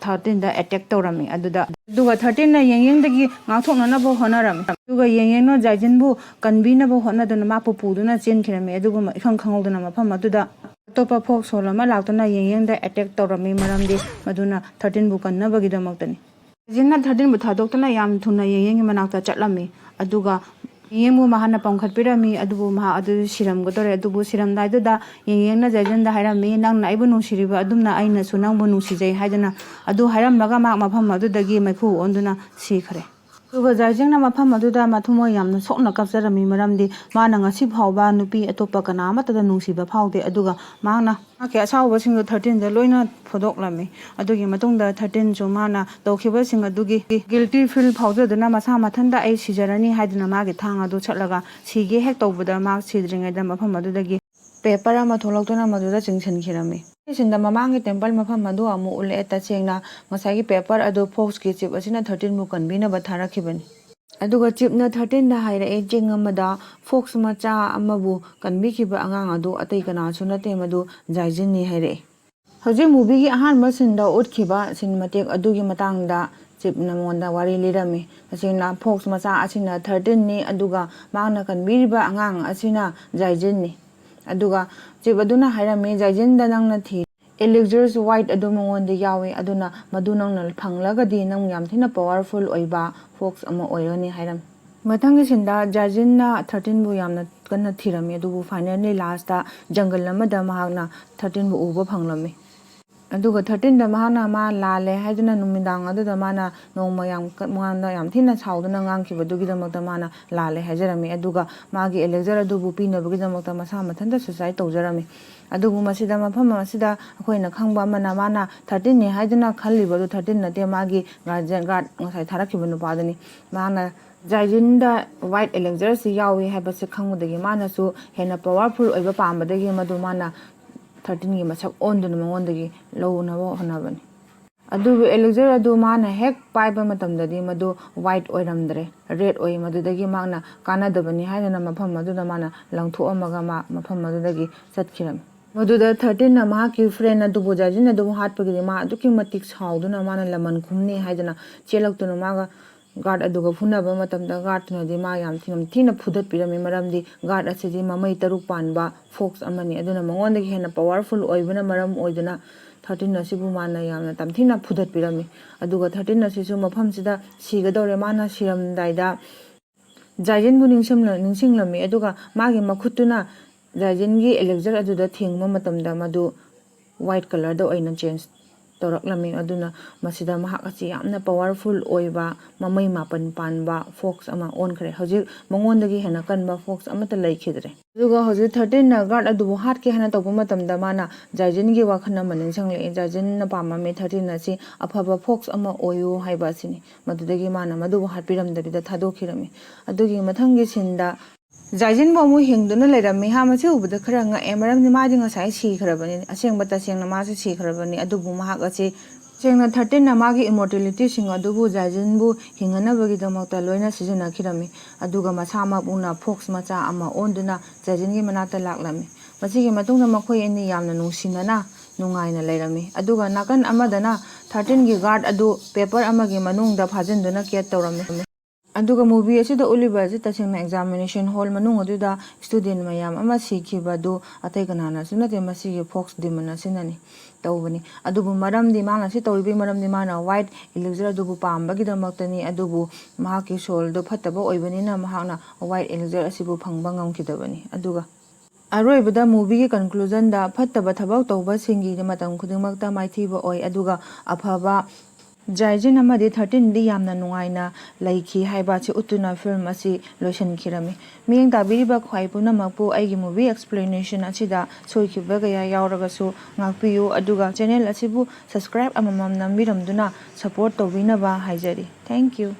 ꯊꯥꯔꯇꯤꯟꯗ ꯑꯦꯇꯦꯛ ꯇꯧꯔꯝꯃꯤ꯫ ꯑꯗꯨꯗ, ꯑꯗꯨꯒ ꯊꯥꯔꯇꯤꯟꯅ ꯌꯦꯡꯌꯪꯗꯒꯤ ꯉꯥꯛꯊꯣꯛꯅꯅꯕ ꯍꯣꯠꯅꯔꯝꯃꯤ꯫ ꯑꯗꯨꯒ ꯌꯦꯡꯌꯪꯅ ꯖꯥꯏꯖꯤꯟꯕꯨ ꯀꯟꯕꯤꯅꯕ ꯍꯣꯠꯅꯗꯨꯅ ꯃꯥꯕꯨ ꯄꯨꯗꯨꯅ ꯆꯦꯟꯈꯤꯔꯝꯃꯤ꯫ ꯑꯗꯨꯒ ꯏꯈꯪ ꯈꯪꯍꯧꯗꯅ ꯃꯐꯝ ꯑꯗꯨꯗ ꯑꯇꯣꯞꯄ ꯐꯣꯛꯁ ꯁꯣꯜ ꯑꯃ ꯂꯥꯛꯇꯨꯅ ꯌꯦꯡꯌꯪꯗ ꯑꯦꯇꯦꯛ ꯇꯧꯔꯝꯃꯤ, ꯃꯔꯝꯗꯤ ꯃꯗꯨꯅ ꯊꯥꯔꯇꯤꯟꯕꯨ ꯀꯟꯅꯕꯒꯤꯗꯃꯛꯇꯅꯤ꯫ ꯖꯥꯏꯖꯤꯟꯅ ꯊꯥꯔꯇꯤꯟꯕꯨ ꯊꯥꯗꯣꯛꯇꯨꯅ ꯌꯥꯝ ꯊꯨꯅ ꯌꯦꯡꯌꯪꯒꯤ ꯃꯅꯥꯛꯇ ꯆꯠꯂꯝꯃꯤ꯫ ꯑꯗꯨꯒ ꯌꯦꯡꯌꯪꯕꯨ ꯃꯍꯥꯛꯅ ꯄꯝꯈꯠꯄꯤꯔꯝꯃꯤ, ꯑꯗꯨꯕꯨ ꯃꯍꯥꯛ ꯑꯗꯨ ꯁꯤꯔꯝꯒꯗꯧꯔꯦ꯫ ꯑꯗꯨꯕꯨ ꯁꯤꯔꯝꯗꯥꯏꯗꯨꯗ ꯌꯦꯡꯌꯪꯅ ꯖꯥꯏꯖꯤꯟꯗ ꯍꯥꯏꯔꯝꯃꯤ, "ꯅꯪꯅ ꯑꯩꯕꯨ ꯅꯨꯡꯁꯤꯔꯤꯕ ꯑꯗꯨꯝꯅ ꯑꯩꯅꯁꯨ ꯅꯪꯕꯨ ꯅꯨꯡꯁꯤꯖꯩ" ꯍꯥꯏꯗꯨꯅ꯫ ꯑꯗꯨ ꯍꯥꯏꯔꯝꯂꯒ ꯃꯍꯥꯛ ꯃꯐꯝ ꯑꯗꯨꯗꯒꯤ ꯃꯩꯈꯨ ꯑꯣꯟꯗꯨꯅ ꯁꯤꯈ꯭ꯔꯦ꯫ ꯑꯗꯨꯒ ꯖꯥꯏꯖꯤꯟꯅ ꯃꯐꯝ ꯑꯗꯨꯗ ꯃꯊꯃꯣꯏ ꯌꯥꯝꯅ ꯁꯣꯛꯅ ꯀꯞꯆꯔꯝꯃꯤ, ꯃꯔꯝꯗꯤ ꯃꯥꯅ ꯉꯁꯤ ꯐꯥꯎꯕ ꯅꯨꯄꯤ ꯑꯇꯣꯞꯄ ꯀꯅꯥ ꯑꯃꯠꯇꯗ ꯅꯨꯡꯁꯤꯕ ꯐꯥꯎꯗꯦ꯫ ꯑꯗꯨꯒ ꯃꯍꯥꯛꯅ ꯃꯍꯥꯛꯀꯤ ꯑꯁꯥꯎꯕꯁꯤꯡꯗꯨ ꯊꯥꯔꯇꯤꯟꯗ ꯂꯣꯏꯅ ꯐꯣꯡꯗꯣꯛꯂꯝꯃꯤ꯫ ꯑꯗꯨꯒꯤ ꯃꯇꯨꯡꯗ ꯊꯥꯔꯇꯤꯟꯁꯨ ꯃꯥꯅ ꯇꯧꯈꯤꯕꯁꯤꯡ ꯑꯗꯨꯒꯤ ꯒꯤꯜꯇꯤ ꯐꯤꯜ ꯐꯥꯎꯖꯗꯨꯅ ꯃꯁꯥ ꯃꯊꯟꯇ "ꯑꯩ ꯁꯤꯖꯔꯅꯤ" ꯍꯥꯏꯗꯨꯅ ꯃꯥꯒꯤ ꯊꯥꯡ ꯑꯗꯨ ꯁꯠꯂꯒ ꯁꯤꯒꯦ ꯍꯦꯛ ꯇꯧꯕꯗ ꯃꯍꯥꯛ ꯁꯤꯗ꯭ꯔꯤꯉꯩꯗ ꯃꯐꯝ ꯑꯗꯨꯗꯒꯤ ꯄꯦꯄꯔ ꯑꯃ ꯊꯣꯛꯂꯛꯇꯨꯅ ꯃꯗꯨꯗ ꯆꯤꯡꯁꯤꯟꯈꯤꯔꯝꯃꯤ꯫ ꯁꯤꯟꯗ ꯃꯃꯥꯡꯒꯤ ꯇꯦꯝꯄꯜ ꯃꯐꯝ ꯑꯗꯨ ꯑꯃꯨꯛ ꯎꯠꯂꯛꯑꯦ꯫ ꯇꯁꯦꯡꯅ ꯉꯁꯥꯏꯒꯤ ꯄꯦꯄꯔ ꯑꯗꯨ ꯐꯣꯛꯁꯀꯤ ꯆꯤꯞ ꯑꯁꯤꯅ ꯊꯥꯔꯇꯤꯟꯕꯨ ꯀꯟꯕꯤꯅꯕ ꯊꯥꯔꯛꯈꯤꯕꯅꯤ꯫ ꯑꯗꯨꯒ ꯆꯤꯞꯅ ꯊꯥꯔꯇꯤꯟꯗ ꯍꯥꯏꯔꯛꯑꯦ, "ꯆꯤꯡ ꯑꯃꯗ ꯐꯣꯛꯁ ꯃꯆꯥ ꯑꯃꯕꯨ ꯀꯟꯕꯤꯈꯤꯕ ꯑꯉꯥꯡ ꯑꯗꯨ ꯑꯇꯩ ꯀꯅꯥꯁꯨ ꯅꯠꯇꯦ, ꯃꯗꯨ ꯖꯥꯏꯖꯤꯟꯅꯤ" ꯍꯥꯏꯔꯛꯑꯦ꯫ ꯍꯧꯖꯤꯛ ꯃꯨꯚꯤꯒꯤ ꯑꯍꯥꯟꯕ ꯁꯤꯟꯗ ꯎꯠꯈꯤꯕ ꯁꯤꯟ ꯃꯇꯦꯛ ꯑꯗꯨꯒꯤ ꯃꯇꯥꯡꯗ ꯆꯤꯞꯅ ꯃꯉꯣꯟꯗ ꯋꯥꯔꯤ ꯂꯤꯔꯝꯃꯤ꯫ ꯇꯁꯦꯡꯅ ꯐꯣꯛꯁ ꯃꯆꯥ ꯑꯁꯤꯅ ꯊꯥꯔꯇꯤꯟꯅꯤ, ꯑꯗꯨꯒ ꯃꯍꯥꯛꯅ ꯀꯟꯕꯤꯔꯤꯕ ꯑꯉꯥꯡ ꯑꯁꯤꯅ ꯖꯥꯏꯖꯤꯟꯅꯤ꯫ ꯑꯗꯨꯒ ꯆꯤꯞ ꯑꯗꯨꯅ ꯍꯥꯏꯔꯝꯃꯤ, "ꯖꯥꯏꯖꯤꯟꯗ ꯅꯪꯅ ꯊꯤ ꯑꯦꯂꯤꯛꯖꯔꯁ ꯋꯥꯏꯠ ꯑꯗꯨ ꯃꯉꯣꯟꯗ ꯌꯥꯎꯏ, ꯑꯗꯨꯅ ꯃꯗꯨ ꯅꯪꯅ ꯐꯪꯂꯒꯗꯤ ꯅꯪ ꯌꯥꯝ ꯊꯤꯅ ꯄꯋꯥꯔꯐꯨꯜ ꯑꯣꯏꯕ ꯐꯣꯛꯁ ꯑꯃ ꯑꯣꯏꯔꯅꯤ" ꯍꯥꯏꯔꯝꯃꯤ꯫ ꯃꯊꯪꯒꯤ ꯁꯤꯟꯗ ꯖꯥꯏꯖꯤꯟꯅ ꯊꯥꯔꯇꯤꯟꯕꯨ ꯌꯥꯝꯅ ꯀꯟꯅ ꯊꯤꯔꯝꯃꯤ, ꯑꯗꯨꯕꯨ ꯐꯥꯏꯅꯦꯜꯂꯤ ꯂꯥꯁꯇ ꯖꯪꯒꯜ ꯑꯃꯗ ꯃꯍꯥꯛꯅ ꯊꯥꯔꯇꯤꯟꯕꯨ ꯎꯕ ꯐꯪꯂꯝꯃꯤ꯫ ꯑꯗꯨꯒ ꯊꯥꯔꯇꯤꯟꯗ ꯃꯍꯥꯛꯅ ꯃꯥ ꯂꯥꯜꯂꯦ ꯍꯥꯏꯗꯨꯅ ꯅꯨꯃꯤꯗꯥꯡ ꯑꯗꯨꯗ ꯃꯥꯅ ꯅꯣꯡꯃ ꯌꯥꯝ ꯀ-, ꯃꯉꯣꯟꯗ ꯌꯥꯝ ꯊꯤꯅ ꯁꯥꯎꯗꯨꯅ ꯉꯥꯡꯈꯤꯕꯗꯨꯒꯤꯗꯃꯛꯇ ꯃꯥꯅ ꯂꯥꯜꯂꯦ ꯍꯥꯏꯖꯔꯝꯃꯤ꯫ ꯑꯗꯨꯒ ꯃꯥꯒꯤ ꯑꯦꯂꯦꯛꯖꯔ ꯑꯗꯨꯕꯨ ꯄꯤꯅꯕꯒꯤꯗꯃꯛꯇ ꯃꯁꯥ ꯃꯊꯟꯇ ꯁꯨꯁꯥꯏꯠ ꯇꯧꯖꯔꯝꯃꯤ꯫ ꯑꯗꯨꯕꯨ ꯃꯁꯤꯗ, ꯃꯐꯝ ꯑꯁꯤꯗ ꯑꯩꯈꯣꯏꯅ ꯈꯪꯕ ꯑꯃꯅ, ꯃꯥꯅ ꯊꯥꯔꯇꯤꯟꯅꯤ ꯍꯥꯏꯗꯨꯅ ꯈꯜꯂꯤꯕ ꯑꯗꯨ ꯊꯥꯔꯇꯤꯟ ꯅꯠꯇꯦ, ꯃꯥꯒꯤ ꯒꯥꯔꯖꯤꯌꯟ ꯒꯥꯔꯗ ꯉꯁꯥꯏ ꯊꯥꯔꯛꯈꯤꯕ ꯅꯨꯄꯥꯗꯨꯅꯤ꯫ ꯃꯥꯅ ꯖꯥꯏꯖꯤꯟꯗ ꯋꯥꯏꯠ ꯑꯦꯂꯦꯛꯖꯔꯁꯤ ꯌꯥꯎꯏ ꯍꯥꯏꯕꯁꯤ ꯈꯪꯕꯗꯒꯤ ꯃꯥꯅꯁꯨ ꯍꯦꯟꯅ ꯄꯋꯥꯔꯐꯨꯜ ꯑꯣꯏꯕ ꯄꯥꯝꯕꯗꯒꯤ ꯃꯗꯨ ꯃꯥꯅ ꯊꯥꯔꯇꯤꯟꯒꯤ ꯃꯁꯛ ꯑꯣꯟꯗꯨꯅ ꯃꯉꯣꯟꯗꯒꯤ ꯂꯧꯅꯕ ꯍꯣꯠꯅꯕꯅꯤ꯫ ꯑꯗꯨꯕꯨ ꯑꯦꯂꯦꯛꯖꯔ ꯑꯗꯨ ꯃꯥꯅ ꯍꯦꯛ ꯄꯥꯏꯕ ꯃꯇꯝꯗꯗꯤ ꯃꯗꯨ ꯋꯥꯏꯠ ꯑꯣꯏꯔꯝꯗ꯭ꯔꯦ, ꯔꯦꯗ ꯑꯣꯏ꯫ ꯃꯗꯨꯗꯒꯤ ꯃꯍꯥꯛꯅ ꯀꯥꯟꯅꯗꯕꯅꯤ ꯍꯥꯏꯗꯨꯅ ꯃꯐꯝ ꯑꯗꯨꯗ ꯃꯥꯅ ꯂꯪꯊꯣꯛꯑꯝꯃꯒ ꯃꯥ ꯃꯐꯝ ꯑꯗꯨꯗꯒꯤ ꯆꯠꯈꯤꯔꯝꯃꯤ꯫ ꯃꯗꯨꯗ ꯊꯥꯔꯇꯤꯟꯅ ꯃꯍꯥꯛꯀꯤ ꯐ꯭ꯔꯦꯟ ꯑꯗꯨꯕꯨ ꯖꯥꯏꯖꯤꯟ ꯑꯗꯨꯕꯨ ꯍꯥꯠꯄꯒꯤꯗꯤ ꯃꯥ ꯑꯗꯨꯛꯀꯤ ꯃꯇꯤꯛ ꯁꯥꯎꯗꯨꯅ ꯃꯥꯅ ꯂꯃꯟ ꯈꯨꯝꯅꯤ ꯍꯥꯏꯗꯨꯅ ꯆꯦꯜꯂꯛꯇꯨꯅ ꯃꯥꯒ ꯒꯥꯔꯗ ꯑꯗꯨꯒ ꯐꯨꯅꯕ ꯃꯇꯝꯗ ꯒꯥꯔꯗꯇꯨꯅꯗꯤ ꯃꯥ ꯌꯥꯝ ꯊꯤꯅ, ꯊꯤꯅ ꯐꯨꯗꯠꯄꯤꯔꯝꯃꯤ꯫ ꯃꯔꯝꯗꯤ ꯒꯥꯔꯗ ꯑꯁꯤꯗꯤ ꯃꯃꯩ ꯇꯔꯨꯛ ꯄꯥꯟꯕ ꯐꯣꯛꯁ ꯑꯃꯅꯤ꯫ ꯑꯗꯨꯅ ꯃꯉꯣꯟꯗꯒꯤ ꯍꯦꯟꯅ ꯄꯋꯥꯔꯐꯨꯜ ꯑꯣꯏꯕꯅ ꯃꯔꯝ ꯑꯣꯏꯗꯨꯅ ꯊꯥꯔꯇꯤꯟ ꯑꯁꯤꯕꯨ ꯃꯥꯅ ꯌꯥꯝꯅ ꯇꯝꯊꯤꯅ ꯐꯨꯗꯠꯄꯤꯔꯝꯃꯤ꯫ ꯑꯗꯨꯒ ꯊꯥꯔꯇꯤꯟ ꯑꯁꯤꯁꯨ ꯃꯐꯝꯁꯤꯗ ꯁꯤꯒꯗꯧꯔꯦ꯫ ꯃꯥꯅ ꯁꯤꯔꯝꯗꯥꯏꯗ ꯖꯥꯏꯖꯤꯟꯕꯨ ꯅꯤꯡꯁꯤꯡꯂ-, ꯅꯤꯡꯁꯤꯡꯂꯝꯃꯤ꯫ ꯑꯗꯨꯒ ꯃꯥꯒꯤ ꯃꯈꯨꯠꯇꯨꯅ ꯖꯥꯏꯖꯤꯟꯒꯤ ꯑꯦꯂꯦꯛꯖꯔ ꯑꯗꯨꯗ ꯊꯦꯡꯕ ꯃꯇꯝꯗ ꯃꯗꯨ ꯋꯥꯏꯠ ꯀꯂꯔꯗ ꯑꯣꯏꯅ ꯆꯦꯟꯖ ꯇꯧꯔꯛꯂꯝꯃꯤ꯫ ꯑꯗꯨꯅ ꯃꯁꯤꯗ ꯃꯍꯥꯛ ꯑꯁꯤ ꯌꯥꯝꯅ ꯄꯋꯥꯔꯐꯨꯜ ꯑꯣꯏꯕ, ꯃꯃꯩ ꯃꯥꯄꯟ ꯄꯥꯟꯕ ꯐꯣꯛꯁ ꯑꯃ ꯑꯣꯟꯈ꯭ꯔꯦ꯫ ꯍꯧꯖꯤꯛ ꯃꯉꯣꯟꯗꯒꯤ ꯍꯦꯟꯅ ꯀꯟꯕ ꯐꯣꯛꯁ ꯑꯃꯠꯇ ꯂꯩꯈꯤꯗ꯭ꯔꯦ꯫ ꯑꯗꯨꯒ ꯍꯧꯖꯤꯛ ꯊꯥꯔꯇꯤꯟꯅ ꯒꯥꯔꯗ ꯑꯗꯨꯕꯨ ꯍꯥꯠꯀꯦ ꯍꯥꯏꯅ ꯇꯧꯕ ꯃꯇꯝꯗ ꯃꯥꯅ ꯖꯥꯏꯖꯤꯟꯒꯤ ꯋꯥꯈꯜ ꯑꯃ ꯅꯤꯡꯁꯤꯡꯂꯛꯏ꯫ ꯖꯥꯏꯖꯤꯟꯅ ꯄꯥꯝꯃꯝꯃꯤ ꯊꯥꯔꯇꯤꯟ ꯑꯁꯤ ꯑꯐꯕ ꯐꯣꯛꯁ ꯑꯃ ꯑꯣꯏꯌꯨ ꯍꯥꯏꯕ ꯑꯁꯤꯅꯤ꯫ ꯃꯗꯨꯗꯒꯤ ꯃꯥꯅ ꯃꯗꯨꯕꯨ ꯍꯥꯠꯄꯤꯔꯝꯗꯕꯤꯗ ꯊꯥꯗꯣꯛꯈꯤꯔꯝꯃꯤ꯫ ꯑꯗꯨꯒꯤ ꯃꯊꯪꯒꯤ ꯁꯤꯟꯗ ꯖꯥꯏꯖꯤꯟꯕꯨ ꯑꯃꯨꯛ ꯍꯤꯡꯗꯨꯅ ꯂꯩꯔꯝꯃꯤ꯫ ꯍꯥ, ꯃꯁꯤ ꯎꯕꯗ ꯈꯔ ꯉꯛꯑꯦ, ꯃꯔꯝꯗꯤ ꯃꯥꯗꯤ ꯉꯁꯥꯏ ꯁꯤꯈ꯭ꯔꯕꯅꯤ, ꯑꯁꯦꯡꯕ ꯇꯁꯦꯡꯅ ꯃꯥꯁꯨ ꯁꯤꯈ꯭ꯔꯕꯅꯤ꯫ ꯑꯗꯨꯕꯨ ꯃꯍꯥꯛ ꯑꯁꯤ ꯇꯁꯦꯡꯅ ꯊꯥꯔꯇꯤꯟꯅ ꯃꯥꯒꯤ ꯏꯃꯣꯔꯇꯦꯂꯤꯇꯤꯁꯤꯡ ꯑꯗꯨꯕꯨ ꯖꯥꯏꯖꯤꯟꯕꯨ ꯍꯤꯡꯅꯅꯕꯒꯤꯗꯃꯛꯇ ꯂꯣꯏꯅ ꯁꯤꯖꯤꯟꯅꯈꯤꯔꯝꯃꯤ꯫ ꯑꯗꯨꯒ ꯃꯁꯥꯃꯛꯅ ꯐꯣꯛꯁ ꯃꯆꯥ ꯑꯃ ꯑꯣꯟꯗꯨꯅ ꯖꯥꯏꯖꯤꯟꯒꯤ ꯃꯅꯥꯛꯇ ꯂꯥꯛꯂꯝꯃꯤ꯫ ꯃꯁꯤꯒꯤ ꯃꯇꯨꯡꯗ ꯃꯈꯣꯏ ꯑꯅꯤ ꯌꯥꯝꯅ ꯅꯨꯡꯁꯤꯅꯅ ꯅꯨꯡꯉꯥꯏꯅ ꯂꯩꯔꯝꯃꯤ꯫ ꯑꯗꯨꯒ ꯅꯥꯀꯟ ꯑꯃꯗꯅ ꯊꯥꯔꯇꯤꯟꯒꯤ ꯒꯥꯔꯗ ꯑꯗꯨ ꯄꯦꯄꯔ ꯑꯃꯒꯤ ꯃꯅꯨꯡꯗ ꯐꯥꯖꯤꯟꯗꯨꯅ ꯀꯦꯠ ꯇꯧꯔꯝꯃꯤ꯫ ꯑꯗꯨꯒ ꯃꯨꯚꯤ ꯑꯁꯤꯗ ꯎꯠꯂꯤꯕ ꯑꯁꯤ ꯇꯁꯦꯡꯅ ꯑꯦꯛꯖꯥꯃꯤꯅꯦꯁꯟ ꯍꯣꯜ ꯃꯅꯨꯡ ꯑꯗꯨꯗ ꯏꯁꯇꯨꯗꯦꯟ ꯃꯌꯥꯝ ꯑꯃ ꯁꯤꯈꯤꯕꯗꯨ ꯑꯇꯩ ꯀꯅꯥꯅꯁꯨ ꯅꯠꯇꯦ, ꯃꯁꯤꯒꯤ ꯐꯣꯛꯁ ꯗꯤꯃꯟ ꯑꯁꯤꯅꯅꯤ ꯇꯧꯕꯅꯤ꯫ ꯑꯗꯨꯕꯨ ꯃꯔꯝꯗꯤ, ꯃꯥꯅ ꯁꯤ ꯇꯧꯔꯤꯕꯒꯤ ꯃꯔꯝꯗꯤ ꯃꯥꯅ ꯋꯥꯏꯠ ꯏꯂꯤꯛꯖꯔ ꯑꯗꯨꯕꯨ ꯄꯥꯝꯕꯒꯤꯗꯃꯛꯇꯅꯤ꯫ ꯑꯗꯨꯕꯨ ꯃꯍꯥꯛꯀꯤ ꯁꯣꯜꯗꯣ ꯐꯠꯇꯕ ꯑꯣꯏꯕꯅꯤꯅ ꯃꯍꯥꯛꯅ ꯋꯥꯏꯠ ꯏꯂꯤꯛꯖꯔ ꯑꯁꯤꯕꯨ ꯐꯪꯕ ꯉꯝꯈꯤꯗꯕꯅꯤ꯫ ꯑꯗꯨꯒ ꯑꯔꯣꯏꯕꯗ movieꯒꯤ conclusionꯗ ꯐꯠꯇꯕ ꯊꯕꯛ ꯇꯧꯕꯁꯤꯡꯒꯤ ꯃꯇꯝ ꯈꯨꯗꯤꯡꯃꯛꯇ ꯃꯥꯏꯊꯤꯕ ꯑꯣꯏ, ꯑꯗꯨꯒ ꯑꯐꯕ ꯖꯥꯏꯖꯤꯟ ꯑꯃꯗꯤ thirteenꯗꯤ ꯌꯥꯝꯅ ꯅꯨꯡꯉꯥꯏꯅ ꯂꯩꯈꯤ ꯍꯥꯏꯕ ꯑꯁꯤ ꯎꯠꯇꯨꯅ film ꯑꯁꯤ ꯂꯣꯏꯁꯤꯟꯈꯤꯔꯝꯃꯤ꯫ ꯃꯤꯠꯌꯦꯡ ꯇꯥꯕꯤꯔꯤꯕ ꯈ꯭ꯋꯥꯏ ꯄꯨꯝꯅꯃꯛꯄꯨ ꯑꯩꯒꯤ movie explanation ꯑꯁꯤꯗ ꯁꯣꯏꯈꯤꯕ ꯀꯌꯥ ꯌꯥꯎꯔꯒꯁꯨ ꯉꯥꯛꯄꯤꯌꯨ, ꯑꯗꯨꯒ channel ꯑꯁꯤꯕꯨ subscribe ꯑꯃꯃꯝ ꯅꯝꯕꯤꯔꯝꯗꯨꯅ support ꯇꯧꯕꯤꯅꯕ ꯍꯥꯏꯖꯔꯤ꯫ Thank you꯫